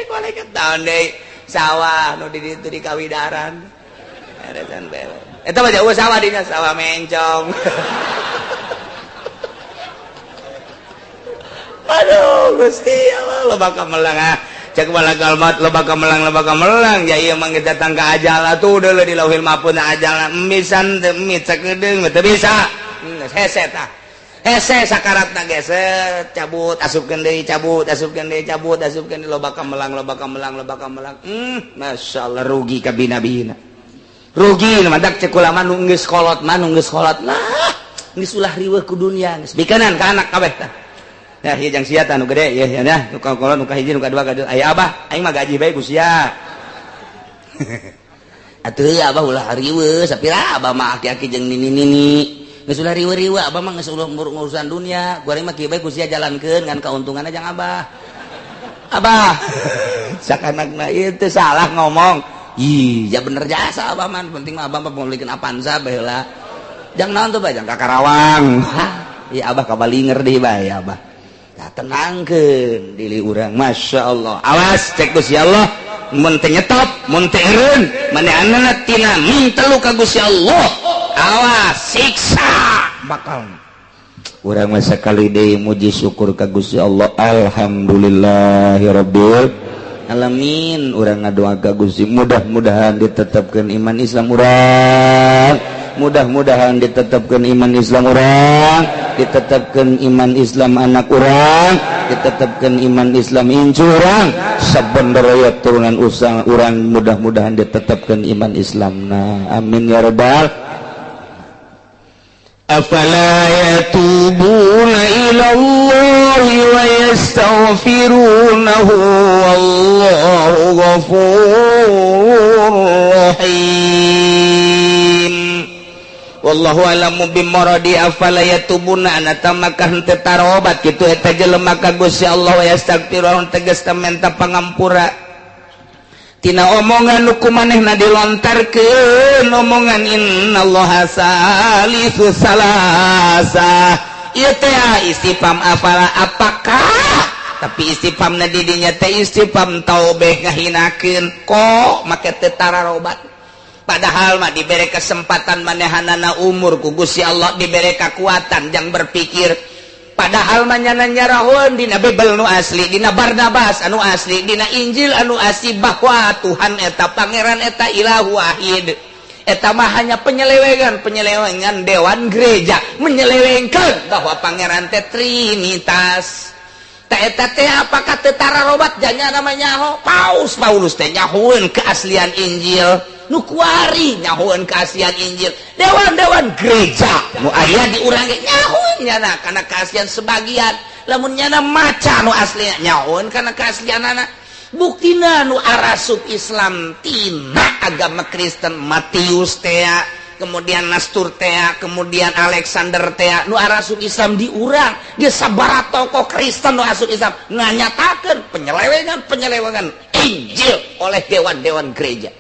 cek malaikat naon deui sawah nu di ditu di Kawidaran eta can beres eta mah jauh sawah dinya sawah mencong. Aduh Gusti Allah loba kamelang ah cek malakal maut loba kamelang ya ieu mah datang ka ajal atuh deuleu di lauhil mahfuz ajal misan teu mie sakedeung teu bisa hese tah hese sakaratna geser cabut asupkeun deui cabut asupkeun deui cabut asupkeun deui loba kamelang loba kamelang loba kamelang masyaallah rugi ka bina-bina rugi madak cek ulama nu geus kolot mah nu geus kolot lah geus ulah riweuh ku dunya geus bikenan ka anak kabeh tah. Ya ieu jang sia tah nu gede ye ya nu ka kolot nu ka hiji nu ka dua ka aya abah aing mah gaji bae ku sia. Atuh abah ulah riweuh sapira abah mah aki-aki jeung nini-nini geus ulah riweuh-riweuh abah mah geus ulah ngurusan dunia goreng mah kieu bae ku sia jalankeun ngan kauntunganna jang abah. Abah sakanakna ieu teu salah ngomong. Ih ya bener jasa abah mah penting mah abah mah pangulikeun Avanza bae heula. Jang naon tuh bae jang ka Karawang. Ieu abah ka Balinger deui bae abah. Nah, tenangkeun diri urang Masya Allah awas cek Gusti Allah mun teu nyetop mun teu eureun manehanna tina mintelu ka Gusti Allah awas siksa bakal urang mah sakali deui muji syukur ka Gusti Allah alhamdulillahirabbil alamin urang ngadoa ka Gusti mudah-mudahan ditetapkeun iman Islam urang mudah-mudahan ditetapkan iman Islam urang ditetapkan iman Islam anak urang ditetapkan iman Islam incu urang sabenernya turunan usang urang mudah-mudahan ditetapkan iman Islam nah amin ya rabbal afala yatubuna ila Allahi wa yastaghfirunahu wallahu ghafurur rahim. Wallahu alamu bimuradi afala yatubuna anata maka henteu tarobat kitu eta jelema ka Gusti Allah wa yastaghfirun tegas menta pangampura Tina omongan nu ku manehna dilontarkeun omongan innallaha salisu salasa. Ieu teh istifham afala apakah, tapi istifhamna di dinya teh istifham taubih ngahinakeun kok make teu tararobat. Padahal mah dibere kesempatan manehanana umur ku Gusti Allah, dibere kekuatan jang berpikir. Padahal mah nyana nyarahoeun dina Bible nu asli, dina Barnabas anu asli, dina Injil anu asli bahwa Tuhan eta pangeran eta ilahu wahid. Eta mah hanya penyelewengan dewan gereja menyelewengkeun bahwa pangeran teh Trinitas. Ta eta teh apakah teu tararobat janya namanya nyaho? Paus Paulus teh nyahoeun keaslian Injil, nu kuari nyahoeun keaslian Injil, dewan-dewan gereja nu aya di urang ge nyahoeun nyana kana keaslian sebagian. Lamun nyana maca nu asli nyahoeun kana keaslianana. Buktina nu arasup Islam tina agama Kristen, Matius teh, kemudian Nastur teh, kemudian Alexander teh, nu arasup Islam di urang dia sabaraha tokoh Kristen nu asup Islam nganyatakeun penyelewengan Injil oleh dewan-dewan gereja,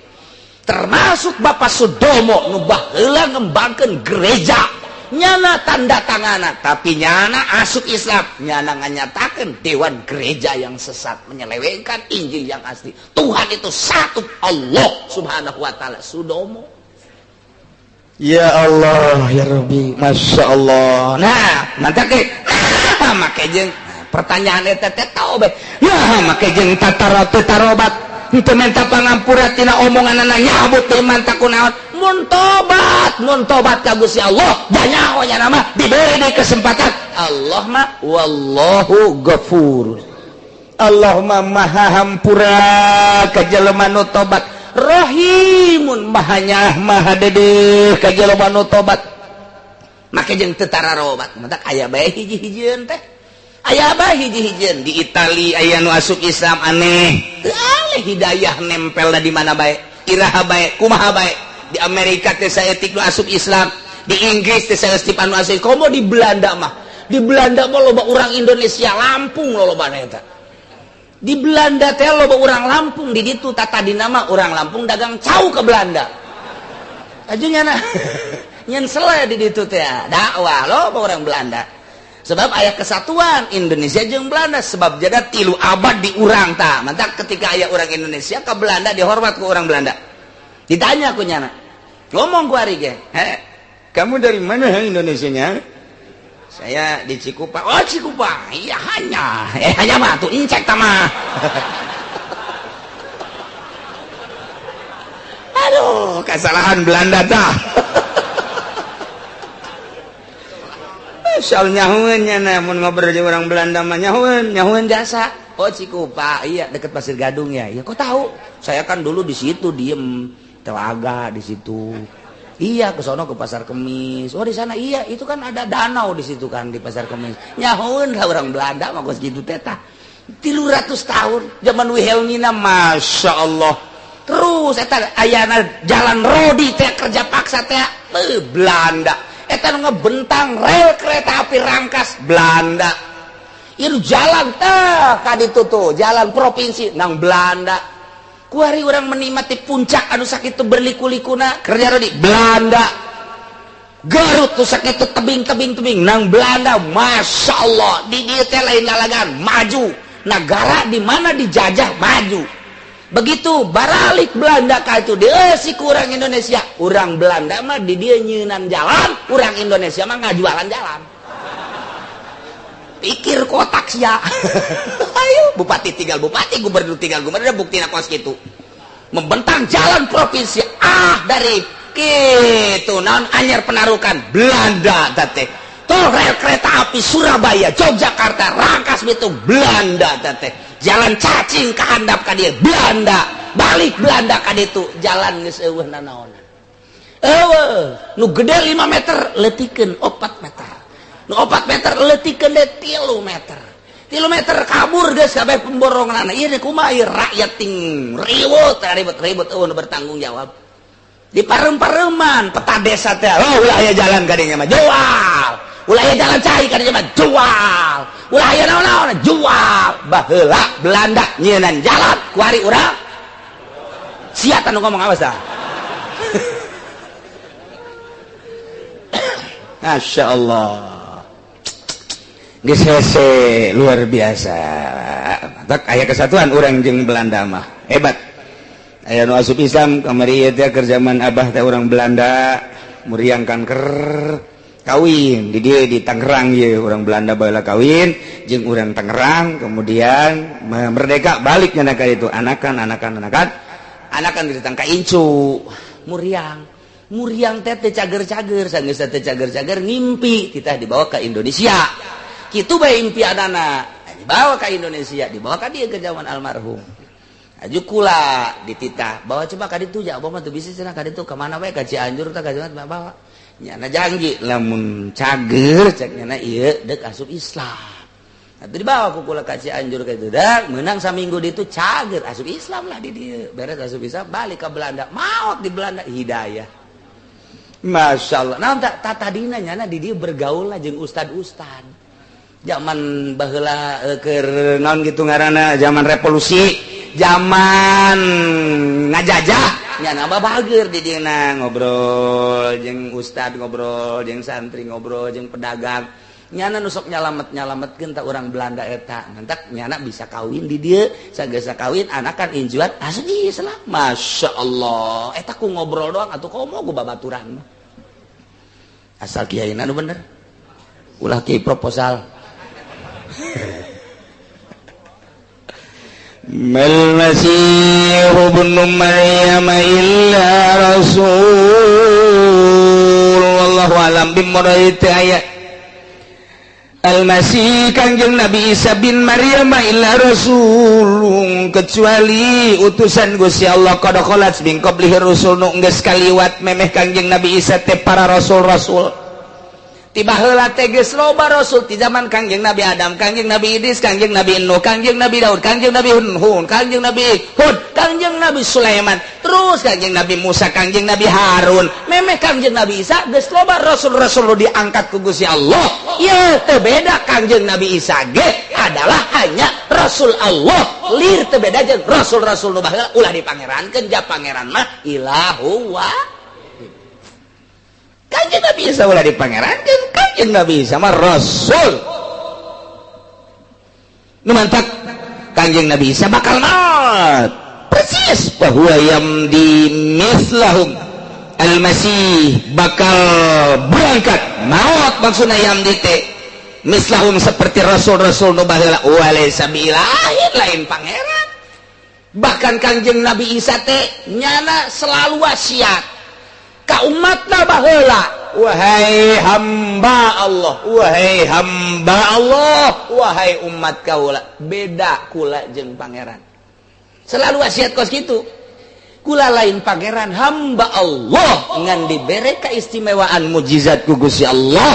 termasuk Bapak Sudomo nu baheula ngembangkeun gereja nyana tanda tangana, tapi nyana asup Islam nyana nganyatakeun dewan gereja yang sesat menyelewengkan Injil yang asli. Tuhan itu satu, Allah Subhanahu wa taala. Sudomo. Ya Allah ya Rabbi, Masya Allah. Nah, mantap ke? Nah, make jeung pertanyaan eta teh tahu bae. Nah, make jeung tatarobat henteu menta pangampura tina omonganana nyabut teu manta kunaon. Mun tobat ka Gusti Allah, banyak nya nama diberi di kesempatan. Allah mah wallahu ghafur. Allah mah maha hampura ka jelema nu tobat. Rahimun maha nyaah maha dedeh ka jelema nu tobat. Make jeung teu tararobat, matak aya bae hiji-hijieun teh. Aya bae hiji-hijieun di Itali aya nu asup Islam aneh. Teu aleh hidayah nempelna di mana bae, iraha bae, kumaha bae. Di Amerika teh saeutik nu asup Islam, di Inggris teh saeutik anu asup. Komo di Belanda mah. Di Belanda mah loba urang Indonesia Lampung lolobana eta. Di Belanda teh loba urang Lampung di ditu tata dina mah urang Lampung dagang cau ke Belanda. Aju nyana nyen sele di ditu teh dakwah loba urang Belanda. Sebab aya kesatuan Indonesia jeung Belanda sebab jada 3 abad di urang tah. Mantak ketika aya urang Indonesia ke Belanda dihormat ku urang Belanda. Ditanya ku nyana. Ngomong ku ari ge, "He, kamu dari mana Indonesianya?" Saya di Cikupa. Oh, Cikupa. Iya hanya. Hanya mah tuh incek tama. Aduh, kesalahan Belanda tah. Soal nyahueun nya mun ngobrol jeung orang Belanda mah nyahueun jasa. Oh, Cikupa. Iya, deket Pasir Gadung ya. Iya, kok tahu? Saya kan dulu di situ diem telaga di situ. Iya, ke sono ke Pasar Kemis. Oh, di sana iya, itu kan ada danau di situ kan di Pasar Kemis. Nyahueun lah orang Belanda mah geus kitu teh tah. 300 tahun zaman Wilhelmina, Masya Allah. Terus eta ayana jalan rodi teh kerja paksa teh Belanda. Eta nu ngebentang rel kereta api Rangkas Belanda. Ieu jalan teh ka ditu tuh, jalan provinsi nang Belanda. Kuari orang menikmati puncak anu sakitu berliku-likuna kerja rodi Belanda. Garut tuh sakitu tebing-tebing-tebing nang Belanda. Masya Allah, di dieu teh lain lalagan maju. Negara di mana dijajah maju. Begitu baralik Belanda ka itu dieusi ku urang Indonesia. Urang Belanda mah di dieu nyeunan jalan, urang Indonesia mah ngajualan jalan. Pikir kotak sia. Ayo, bupati tinggal bupati, gubernur tinggal gubernur, buktina kos kitu. Membentang jalan provinsi ah dari kitu naon anyar penarukan Belanda teh. Tol rel kereta api Surabaya, Yogyakarta, Rangkas Bitung Belanda teh. Jalan cacing ka handap ka dieu Belanda, balik Belanda ka ditu, jalan geus eueuh nanaonan. Eueuh, nu gede 5 meter leutikeun 4 meter. Nu 4 meter leutikeun deui 3 meter. 3 meter kabur geus kabeh pemboronganna. Ieu kumaha ieu rakyat ting ribut ribut eueuh nu bertanggung jawab. Di parem-pareman peta desa teh, oh ulah aya jalan ka dinya mah jual. Ulah aya jalan cai ka dinya mah jual. Ulah aya naon-naon jual. Baheula Belanda nyieunnan jalan kuari urang. Sia tanu ngomong, awas dah. Masya Allah. Geus hese luar biasa. Tak aya kesatuan urang jeung Belanda mah. Hebat. Aya nu asup Islam kamari ieu teh keur zaman abah teh urang Belanda muriang kanker kawin di dieu di Tangerang ieu urang Belanda baheula kawin jeung urang Tangerang, kemudian merdeka balik nya ka itu anakan anakan anakan anakan ditang ka incu muriang muriang teh teu cager-cager, sanggeus teh cager-cager ngimpi kita dibawa ke Indonesia. Kitu bae impianana, dibawa ke Indonesia, dibawa ka dieu ke zaman almarhum. Aju kula dititah bawa coba ka ditu ja, abah mah teu bisa cenah ka ditu, ka mana bae, ka Cianjur tah, ka Jawa bawa. Nyana janji lamun cager cek nyana ieu deuk asup Islam. Atuh dibawa ku kula ka Cianjur ka ditu dah, meunang saminggu ditu cager asup Islam lah di dieu. Beres asup Islam balik ka Belanda, maot di Belanda hidayah. Masya Allah. Nah, tak tadina nyana di dieu bergaul lah jeung ustad-ustad. Zaman baheula keur naon gitu ngaranna, zaman revolusi, zaman ngajajah, nyana mah bager di dieu ngobrol jeung ustad, ngobrol jeung santri, ngobrol jeung pedagang. Nyana nu sok nyalamet-nyalametkeun ta urang Belanda eta. Mantak nyana bisa kawin di dieu, sagesa kawin anakan injuat asup Islam. Masya Allah. Eta ku ngobrol doang atuh komo ku babaturan. Asal kiai nu bener. Ulah kiai proposal. Mal Masih ibnu Maryam illa rasul, wallahu alam bimurad. Ayat Al-Masih Kangjeng Nabi Isa bin Maryam illa rasul, kecuali utusan Gusti Allah, qad khalat min qablihi rusul, nu geus kaliwat memeh Kangjeng Nabi Isa teh para rasul-rasul. Tiba heula teh geus loba rasul ti zaman Kangjeng Nabi Adam, Kangjeng Nabi Idris, Kangjeng Nabi Nuh, Kangjeng Nabi Daud, Kangjeng Nabi Hud, Kangjeng Nabi Hud, Kangjeng Nabi Sulaiman, terus Kangjeng Nabi Musa, Kangjeng Nabi Harun, memeh Kangjeng Nabi Isa geus loba rasul-rasul nu diangkat ku Gusti Allah. Ieu teu beda, Kangjeng Nabi Isa ge adalah hanya rasul Allah. Lir teu beda jeung rasul-rasul nu baheula, ulah dipangerankeun, ja pangeran mah ilahu wa Kanjeng Nabi Isa ulah dipangerankeun, Kanjeng Nabi Isa mah rasul. Nu mantak Kanjeng Nabi Isa bakal maot. Persis bahwa yamdi mislahum, Al-Masih bakal berangkat maot, maksudna yamdi teh mislahum seperti rasul-rasul nu baheula, walaysa biilahin, lain pangeran. Bahkan Kanjeng Nabi Isa teh nyana selalu wasiat ka umatna baheula, wahai hamba Allah, wahai hamba Allah, wahai umat kaula, beda kula jeung pangeran. Selalu wasiat kos kitu, kula lain pangeran, hamba Allah ngan dibere keistimewaan mujizat ku Gusti Allah.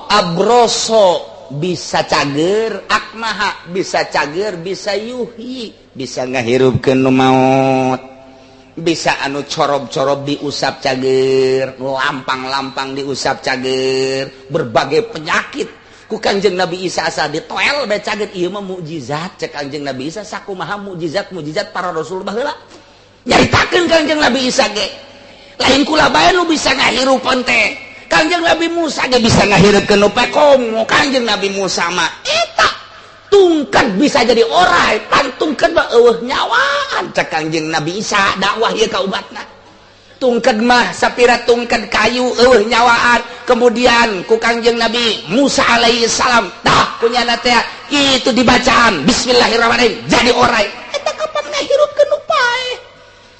Abroso bisa cager, akmaha bisa cager, bisa yuhi, bisa ngahirupkeun nu maot, bisa anu corob-corob diusap cager, lampang-lampang diusap cager, berbagai penyakit ku Kangjeng Nabi Isa asal ditoel bae cager. Ieu mah mukjizat cek Kangjeng Nabi Isa, sakumaha mukjizat-mukjizat para rasul baheula. Nyaritakeun Kangjeng Nabi Isa ge lain kula bae nu bisa ngahirupan teh, Kangjeng Nabi Musa ge bisa ngahirupkeun nu komo Kangjeng Nabi Musa mah eta tungkat bisa jadi orai, pantungkeun mah eueuh nyawaan cek Kangjeng Nabi Isa dakwah ieu ka umatna. Tungkat mah sapira tungkat kayu eueuh nyawaan, kemudian ku Kangjeng Nabi Musa alaihi salam tah kunyana teh kitu dibacaan bismillahirrahmanirrahim jadi orai. Eta kapan ngahirupkeun nu paeh?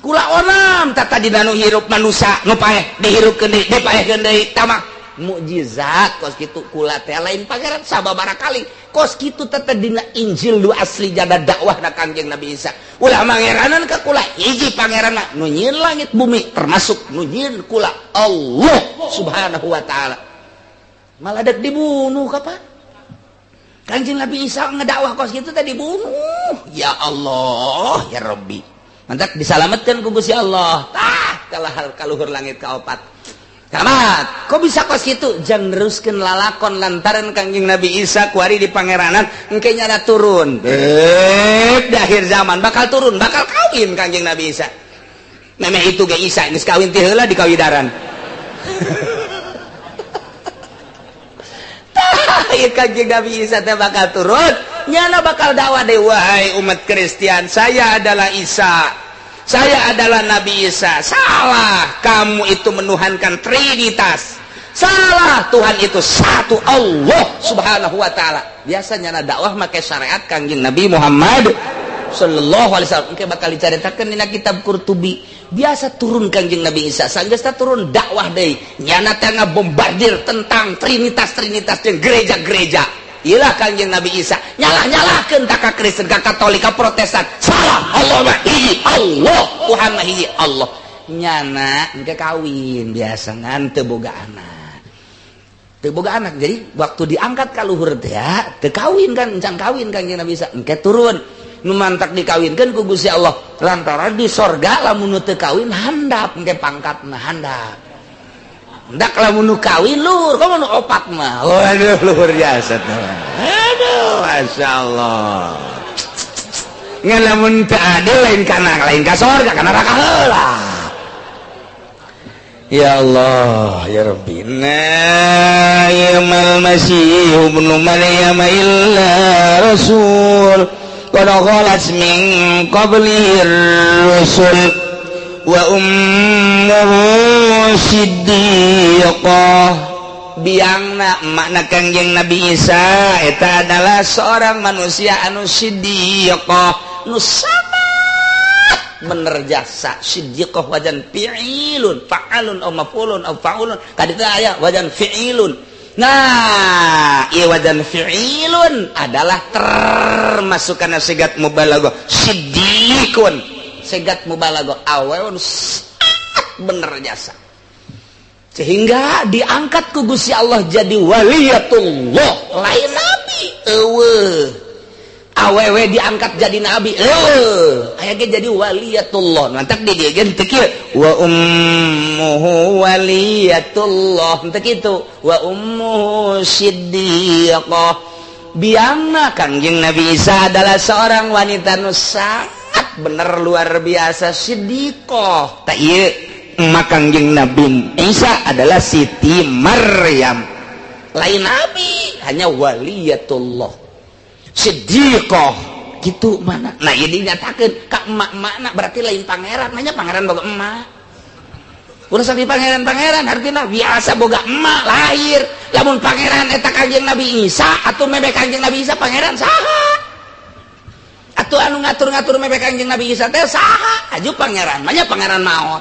Kula onam tah tadi nu hirup manusia nu paeh dihirupkeun deui, dipaehkeun deui, tah mah mukjizat kos kitu. Kula teh lain pangeran sababaraha kali kos kitu teh dina Injil nu asli jada dakwahna Kangjeng Nabi Isa. Ulah mangeranan ka kula, hiji pangeran nu nyieun langit bumi, termasuk nu nyieun kula Allah Subhanahu wa taala. Malah dek dibunuh kapan Kangjeng Nabi Isa ngedakwah kos kitu teh dibunuh. Ya Allah ya Rabbi, mantak disalametkeun ku Gusti Allah tah kalah kaluhur langit kaopat. Kamat, kok bisa kos kitu? Jang neruskeun lalakon lantaran Kangjeng Nabi Isa kuari di pangeranan engke nyana turun. Bek di akhir zaman bakal turun, bakal kawin Kangjeng Nabi Isa. Memeh itu ge Isa geus kawin ti heula di kawidaran. Tah ieu Kanjeng Nabi Isa teh bakal turun, nyana bakal dakwah deui, wahai umat Kristen, saya adalah Isa. Saya adalah Nabi Isa. Salah, kamu itu menuhankan Trinitas. Salah, Tuhan itu satu, Allah Subhanahu wa taala. Biasanya na dakwah make syariat Kangjeng Nabi Muhammad sallallahu alaihi wasallam. Engke bakal dicaritakeun dina kitab Qurtubi. Biasa turun Kangjeng Nabi Isa, sanggeus turun dakwah deui. Nyana teh ngabombardir tentang trinitas-trinitas jeung gereja-gereja. Iyalah Kangjeng Nabi Isa nyalah-nyalahkeun ta ka Kristen, ka Katolik, ka Protestan. Salah, Allah mah hiji, Allah, Tuhan mah hiji, Allah. Nyana engke kawin biasa ngan teu boga anak. Teu boga anak. Jadi waktu diangkat ka luhur teh teu kawin kan, encan kawin Kangjeng Nabi Isa. Engke turun nu mantak dikawinkeun ku Gusti Allah. Lantaran di sorga lamun nu teu kawin handap engke pangkatna handap. Ndak lamun nu kawin luhur, komo nu opat mah. Waduh, luhur biasa teh. Aduh, masyaallah. Ngan lamun teu adil lain kana lain ka sorga, kana neraka heula. Ya Allah, ya Rabbi. Na yamal Masih ibnu Maryam illa rasul qad khalat min qablihi rusul wa ummuhu siddiqah. Biangna makna Kangjeng Nabi Isa eta adalah seorang manusia anu siddiqah, nu sangat bener jasa. Siddiqah wajan fi'ilun, fa'alun aw maf'ulun aw fa'ulun, kaditu aya wajan fi'ilun. Nah, ieu wajan fi'ilun adalah termasuk kana sigat mubalaghah. Siddiqun segat mubalaghah, awewe sangat bener jasa sehingga diangkat ku Gusti Allah jadi waliyatullah, lain nabi. Eueuh, awewe diangkat jadi nabi, eueuh, aya ge jadi waliyatullah. Mantak di dieu ge teu kieu wa ummuhu waliyatullah, teu kitu wa ummuhu siddiqah. Biangna Kangjeng Nabi Isa adalah seorang wanita nu sangat bener luar biasa, siddiqah. Tak ieu emak Kangjeng Nabi Isa adalah Siti Maryam, lain nabi, hanya waliyatullah siddiqah gitu mana. Nah, ini dinyatakeun ka emak-emakna berarti lain pangeran, nanya pangeran boga emak. Urusan di pangeran-pangeran artinya biasa boga emak lahir. Lamun pangeran eta Kangjeng Nabi Isa atau mebe Kangjeng Nabi Isa pangeran saha? Atau anu ngatur-ngatur mebe Kangjeng Nabi Isa teh saha? Aju pangeran, manya pangeran maot.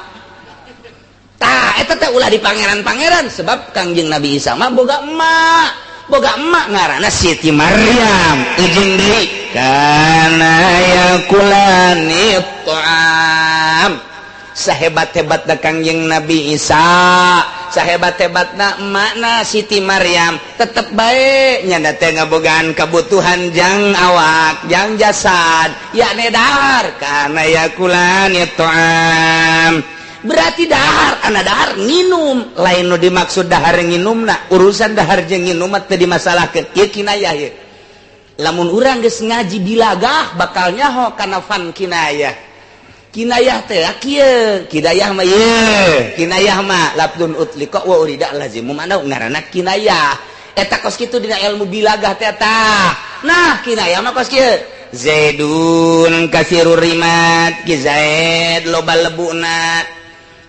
Tah eta teh ulah di pangeran-pangeran sebab Kangjeng Nabi Isa mah boga emak. Boga emak ngaranna Siti Maryam. Ujung deui kana yakulani ta'am. Sahebat-hebatna Kangjeng Nabi Isa, sahebat-hebatna emakna Siti Maryam, tetep bae nyanda teh ngabogaan kebutuhan jang awak, jang jasad, yakni dahar kana yakulani ta'am. Berarti dahar, ana dahar nginum, lain nu dimaksud dahar nginumna, urusan dahar jeung nginum mah teu dimasalahkeun. Ieu kinayah ieu. Lamun urang geus ngaji bilagah bakal nyaho kana fan kinayah. Kinayah teh kieu, kinayah mah ieu, kinayah mah lafdzun utliqa wa urida lazimu mana ngaranna kinayah. Eta kos kitu dina ilmu bilagah teh tah. Nah, kinayah mah kos kieu. Zaidun kasirur rimat, ki Zaid loba lebuna.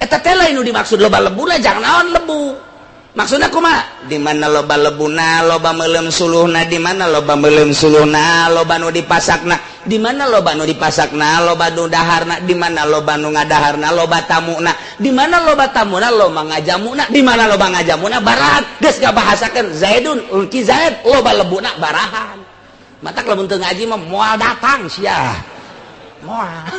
Eta teh lain nu dimaksud loba lebuna, jangan naon lebu. Maksudna kumaha? Di mana loba lebuna, loba meuleum suluhna, di mana loba meuleum suluhna, loba nu dipasakna, di mana loba nu dipasakna, loba nu daharna, di mana loba nu ngadaharna, loba tamuna, di mana loba tamuna, loba ngajamuna, di mana loba ngajamuna, barahan. Geus ngabahasakeun Zaidun, ki Zaid loba lebuna barahan. Matak lamun teu ngaji mah moal datang sia. Moal.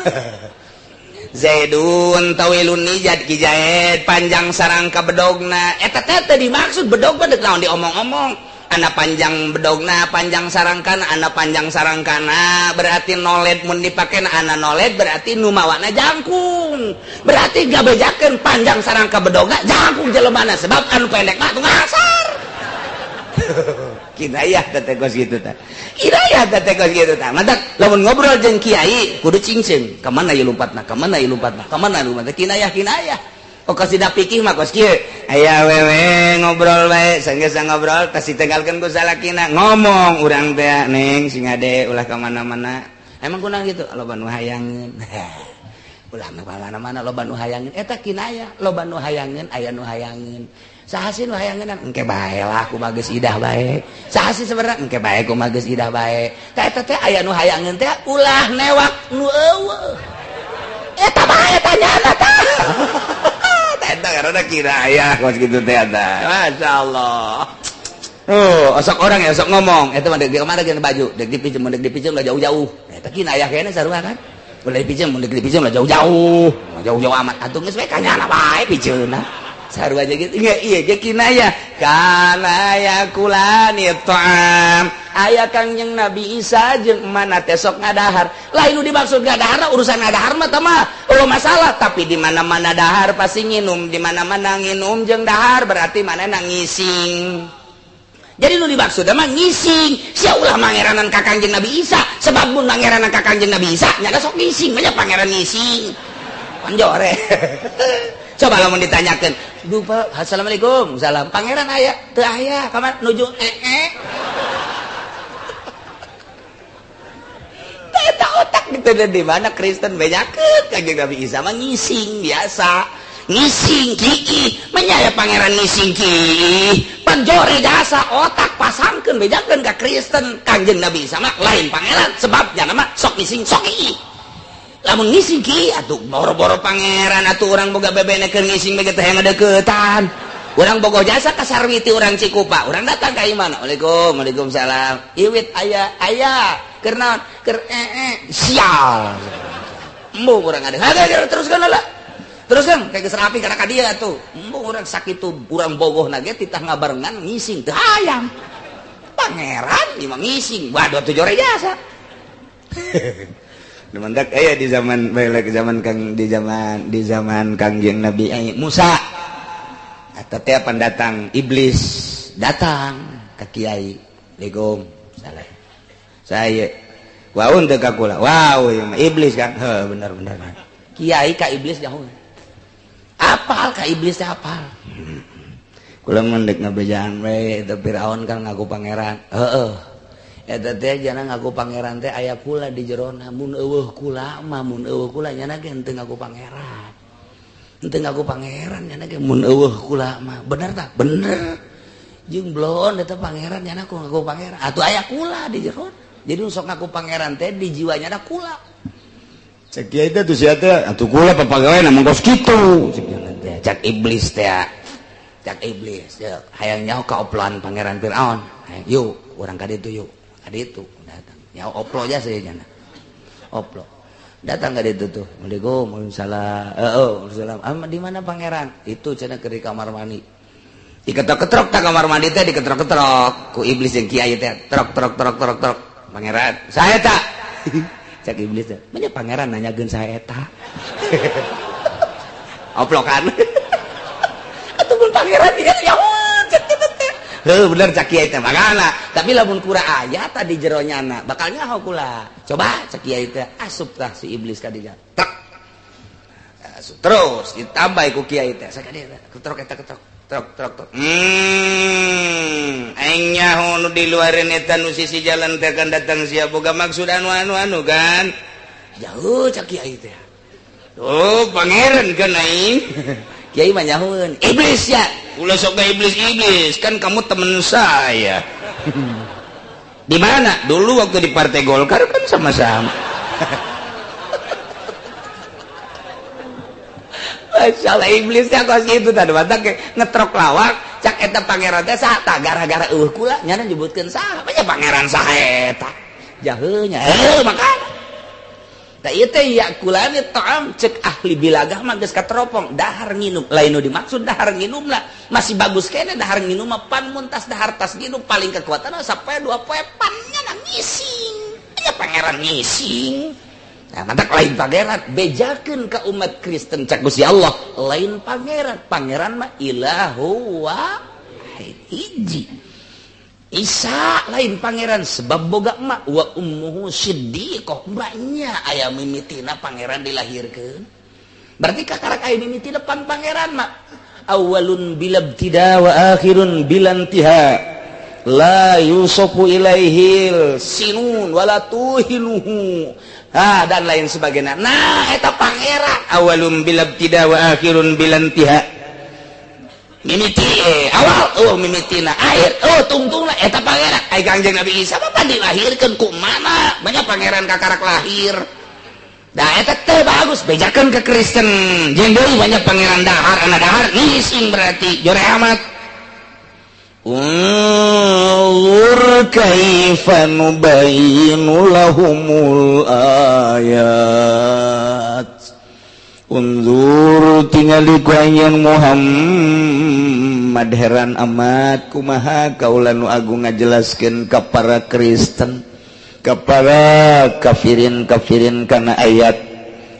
Zaidun tawilun nijad ki Zaid panjang sarangka bedogna. Eta teh teu dimaksud bedog mah deuk naon diomong-omong. Ana panjang bedogna, panjang sarangkana, ana panjang sarangkana berarti noled mun dipake ana noled berarti nu mawana jangkung. Berarti gabejakeun panjang sarangka bedogna jangkung jelemana sebab anu pendek mah teu ngasar. Kinayah teh kos kitu tah. Kinayah teh kos kitu tah. Matak lamun ngobrol jeung kiai kudu cingceung. Ka mana ieu lompatna? Ka mana ieu lompatna? Ka mana lompatna? Kinayah kinayah. Oh kos tidak pikir mah kos kieu. Aya wewe ngobrol bae, sanggeus ngobrol tas ditinggalkeun ku salakina ngomong urang teh neng sing ade ulah ka mana-mana. Emang kunaon kitu? Loba nu hayangeun. Ulah ka mana-mana loba nu hayangeun. Eta kinayah, loba nu hayangeun, aya nu hayangeun. Saha sih nu hayangeun? Engke bae lah kumaha geus idah bae. Saha sih sebenarnya? Engke bae kumaha geus idah bae. Tah eta teh aya nu hayangeun teh ulah newak nu eueuh. Eta bae tanyana tah. Eta karena kinayah kos kitu teh eta. Masyaallah. Oh, osok orang ya osok ngomong. Eta mah deuk di mana geus baju, deuk dipinjem, deuk dipinjem lah jauh-jauh. Eta kinayah kene sarua kan. Ulah dipinjem, deuk dipinjem lah jauh-jauh. Jauh-jauh amat atuh geus we kanyana bae pijeunna. Sarua aja gitu. Iya, iya ge kinayah. Kana yakulani ta'am. Aya Kangjeng Nabi Isa jeung mana teh sok ngadahar. Lain nu dimaksud ngadahar urusan ngadahar mah tah mah eueuh masalah, tapi di mana-mana dahar pasti nginum, di mana-mana nginum jeung dahar berarti manehna ngising. Jadi nu dimaksud mah ngising. Sia ulah mangeranan ka Kangjeng Nabi Isa, sebab mun mangeranan ka Kangjeng Nabi Isa nya sok ngising, banyak pangeran ngising. Panjore. Coba lamun ditanyakeun, "Duh, Pak, assalamualaikum." Salam. Pangeran aya? Teu aya. Ka mana nuju ee. Eta otak gitu di mana Kristen bejakeun Kangjeng Nabi Isa mah ngising biasa. Ngising kiki, menyaya pangeran ngising ki. Panjore jasa otak pasangkeun bejakeun ka Kristen Kangjeng Nabi Isa mah lain pangeran sebab jana mah sok ngising sok ki. Lamun ngising ki atuh boro-boro pangeran atuh urang boga bebene keur ngising bae teh ngadeukeutan. Urang bogo jasa ka Sarwiti urang Cikupa, urang datang ka imana. Waalaikum, waalaikumsalam. Iwit aya aya keur naon? Keur ee sial. Embung urang ada. Hade teruskeun lah. Teruskeun kayak geus rapi kana ka dieu atuh. Embung urang sakitu urang bogohna ge titah ngabarengan ngising teu hayang. Pangeran ieu mah ngising, waduh atuh jore jasa. Demendak aya di zaman balik zaman Kang di zaman Kangjeng Nabi Musa. Eta teh pendatang iblis datang ke kiai. Assalamualaikum. Salah. Saya waun teu ka kula. Wow, ieu mah iblis kan. Heuh, bener bener. Kiai ka iblis jauh. Apal ka iblis teh apal. Kula mun deuk ngabejaan we eta Firaun kan ngaku pangeran. Heueuh. Eta teh jana ngaku pangeran teh aya kula di jerona, mun eueuh kula mah mun eueuh kula nyana ge henteu ngaku pangeran. Henteu ngaku pangeran nyana ge mun eueuh kula mah. Bener tah? Bener. Jeung bloon eta pangeran nyana ku ngaku pangeran. Atuh aya kula di jerona. Jadi sok ngaku pangeran teh di jiwanya ada kula. Cek kiai teh tuh sia teh atuh kula papagawean mah kos kitu. Cek iblis teh. Cek iblis hayang nyaho ka oploan pangeran Firaun. Yuk urang ka ditu yuk. Ka ditu datang. Nyaho oplo aja saya nyana. Oplo. Datang ka ditu tuh. Waalaikum waalaikumsalam. Heeh, waalaikumsalam. Ah, di mana pangeran? Itu cenah keur di kamar mandi. Diketrok-ketrok ta kamar mandi teh diketrok-ketrok ku iblis jeung kiai teh. Trok trok trok trok trok. Pangeran, saya tak. Cek iblis teh. Banyak pangeran nanyakeun saya eta. Oplokan. Atuh mun pangeran dia ya cek kitu teh. Heuh bener cek kiai teh makana. Tapi lamun kura aya tadi jero nyana bakal nyaho kula. Coba cek kiai teh asup tah si iblis ka dinya. Trek. Asup terus ditambah ku kiai teh. Sakadieu ketrok eta ketrok. Trok trok trok. Aing nyaho nu di luareun eta nu sisi jalan teh kan datang sia boga maksud anu anu anu kan. Jauh cek kiai teh. Oh, pangeran kan aing. Kiai mah nyahoeun, iblis ya. Ulah sok ka iblis-iblis, kan kamu temen saya. Di mana? Dulu waktu di Partai Golkar kan sama-sama. Masalah iblisnya kos kitu tah batak ngetrok lawak cak eta pangeran teh saha tah gara-gara eueuh kula nyana nyebutkeun saha nya pangeran saha eta jaheunya heuh makana tah ieu teh yakulani ta'am cek ahli bilagah mah geus kateropong dahar nginum lain nu dimaksud dahar nginum lah masih bagus kene dahar nginum mah pan mun tas dahar tas nginum paling kekuatan sampai 2 poe pan nyana ngising nya pangeran ngising. Nah, mantak lain pangeran bejakeun ka umat Kristen cak Gusti Allah lain pangeran, pangeran mah ilahu wahid hiji. Isa lain pangeran sebab boga emak, wa ummuhu siddiqah, banyak aya mimitina pangeran dilahirkeun. Berarti kakarak aya mimiti depan pangeran mah. Awalun bila ibtida wa akhirun bila intiha, la yusofu ilaihil sinun wala tuhinuhu, ah, dan lain sebagainya. Nah, eta pangeran awalun bila ibtida wa akhirun bila intiha, mimiti awal, oh, mimitina akhir, oh, tungtungna eta pangeran. Ai Kangjeng Nabi Isa mah dilahirkeun ku mana? Banyak pangeran kakarak lahir. Da eta teh bagus, bejakeun ke Kristen. Jeung deui banyak pangeran dahar, anak dahar ngising berarti jore amat. Unzur kaifa nubayyinu lahumul ayat. Unzur, tingali ku anjeun Muhammad, heran amat kumaha kaula nu agung ngajelaskeun ka para Kristen, ka para kafirin kafirin kana ayat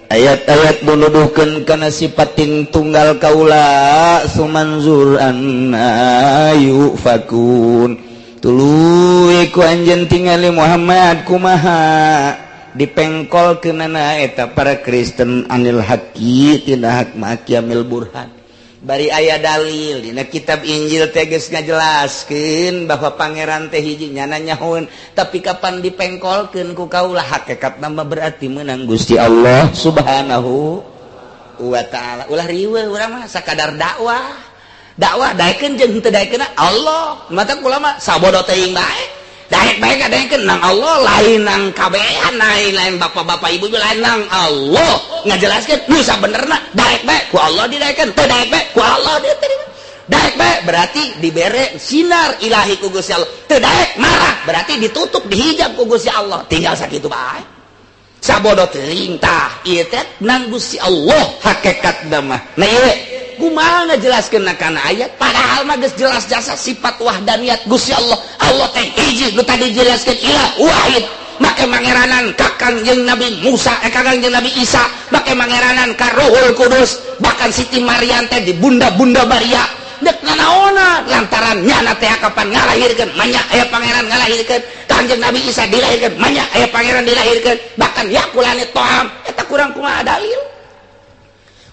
ayat-ayat nuduhkeun kana sifatin tunggal kaula. Sumanzur anna yufakun, tuluy ku anjeun tingali Muhammad kumaha dipengkol kenana eta para Kristen anil haqi tina hak ma'aqiyamil burhan, bari aya dalil dina kitab Injil teh geus ngajelaskeun bahwa pangeran teh hiji, nyana nyahoeun. Tapi kapan dipengkolkeun ku kaula, hakikat nama berarti menang Gusti Allah Subhanahu wa Ta'ala. Ulah riweuh, urang mah sakadar dakwah, dakwah daekeun jeung henteu daekeun Allah. Mata kula mah sabodo teuing bae, daek bae kadaekeun nang Allah, lain nang kabehan, lain lain bapak-bapak ibu, lain nang Allah. Ngajelaskeun nu sabenerna, daek bae ku Allah didaekeun, teu daek bae ku Allah diterima. Daek bae berarti dibere sinar ilahi ku Gusti Allah, teu daek marah berarti ditutup, dihijab ku Gusti Allah. Tinggal sakitu bae, sabodo teuing. Tah, ieu teh nang Gusti Allah hakikat mah. Nah, ieu kumaha ngajelaskeun kana ayat, padahal mah geus jelas jasa sifat wahdaniyat Gusti Allah. Allah teh hiji, nu tadi jelaskeun ilah wahid, make mangeranan ka Kangjeng Nabi Musa, ka Kangjeng Nabi Isa, make mangeranan ka Ruhul Kudus, bahkan Siti Maryam teh di bunda-bunda Maria dek nanaona lantaran nyana teh kapan ngalahirkeun manya aya pangeran ngalahirkeun. Kangjeng Nabi Isa dilahirkeun manya aya pangeran dilahirkeun, bahkan yakulani to'am. Eta kurang kumaha dalil?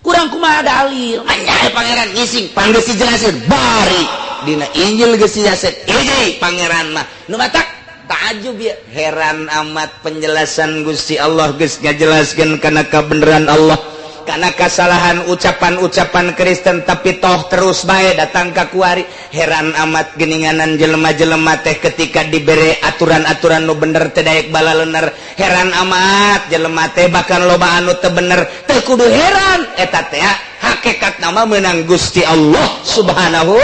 Kurang kumaha dalil? Manya aya pangeran ngising, pan geus dijelasin bari dina Injil geus dijelasin hiji pangeran mah. Nu matak ta'ajub ya, heran amat penjelasan Gusti Allah geus ngajelaskeun kana kabeneran Allah, karena kesalahan ucapan-ucapan Kristen, tapi toh terus bae datang ka kuari. Heran amat geninganan jelema-jelema teh ketika diberi aturan-aturan nu bener teu daek balalener. Heran amat jelema teh, bahkan loba anu teu bener. Teu kudu heran, eta teh hakikat nama menang Gusti Allah Subhanahu.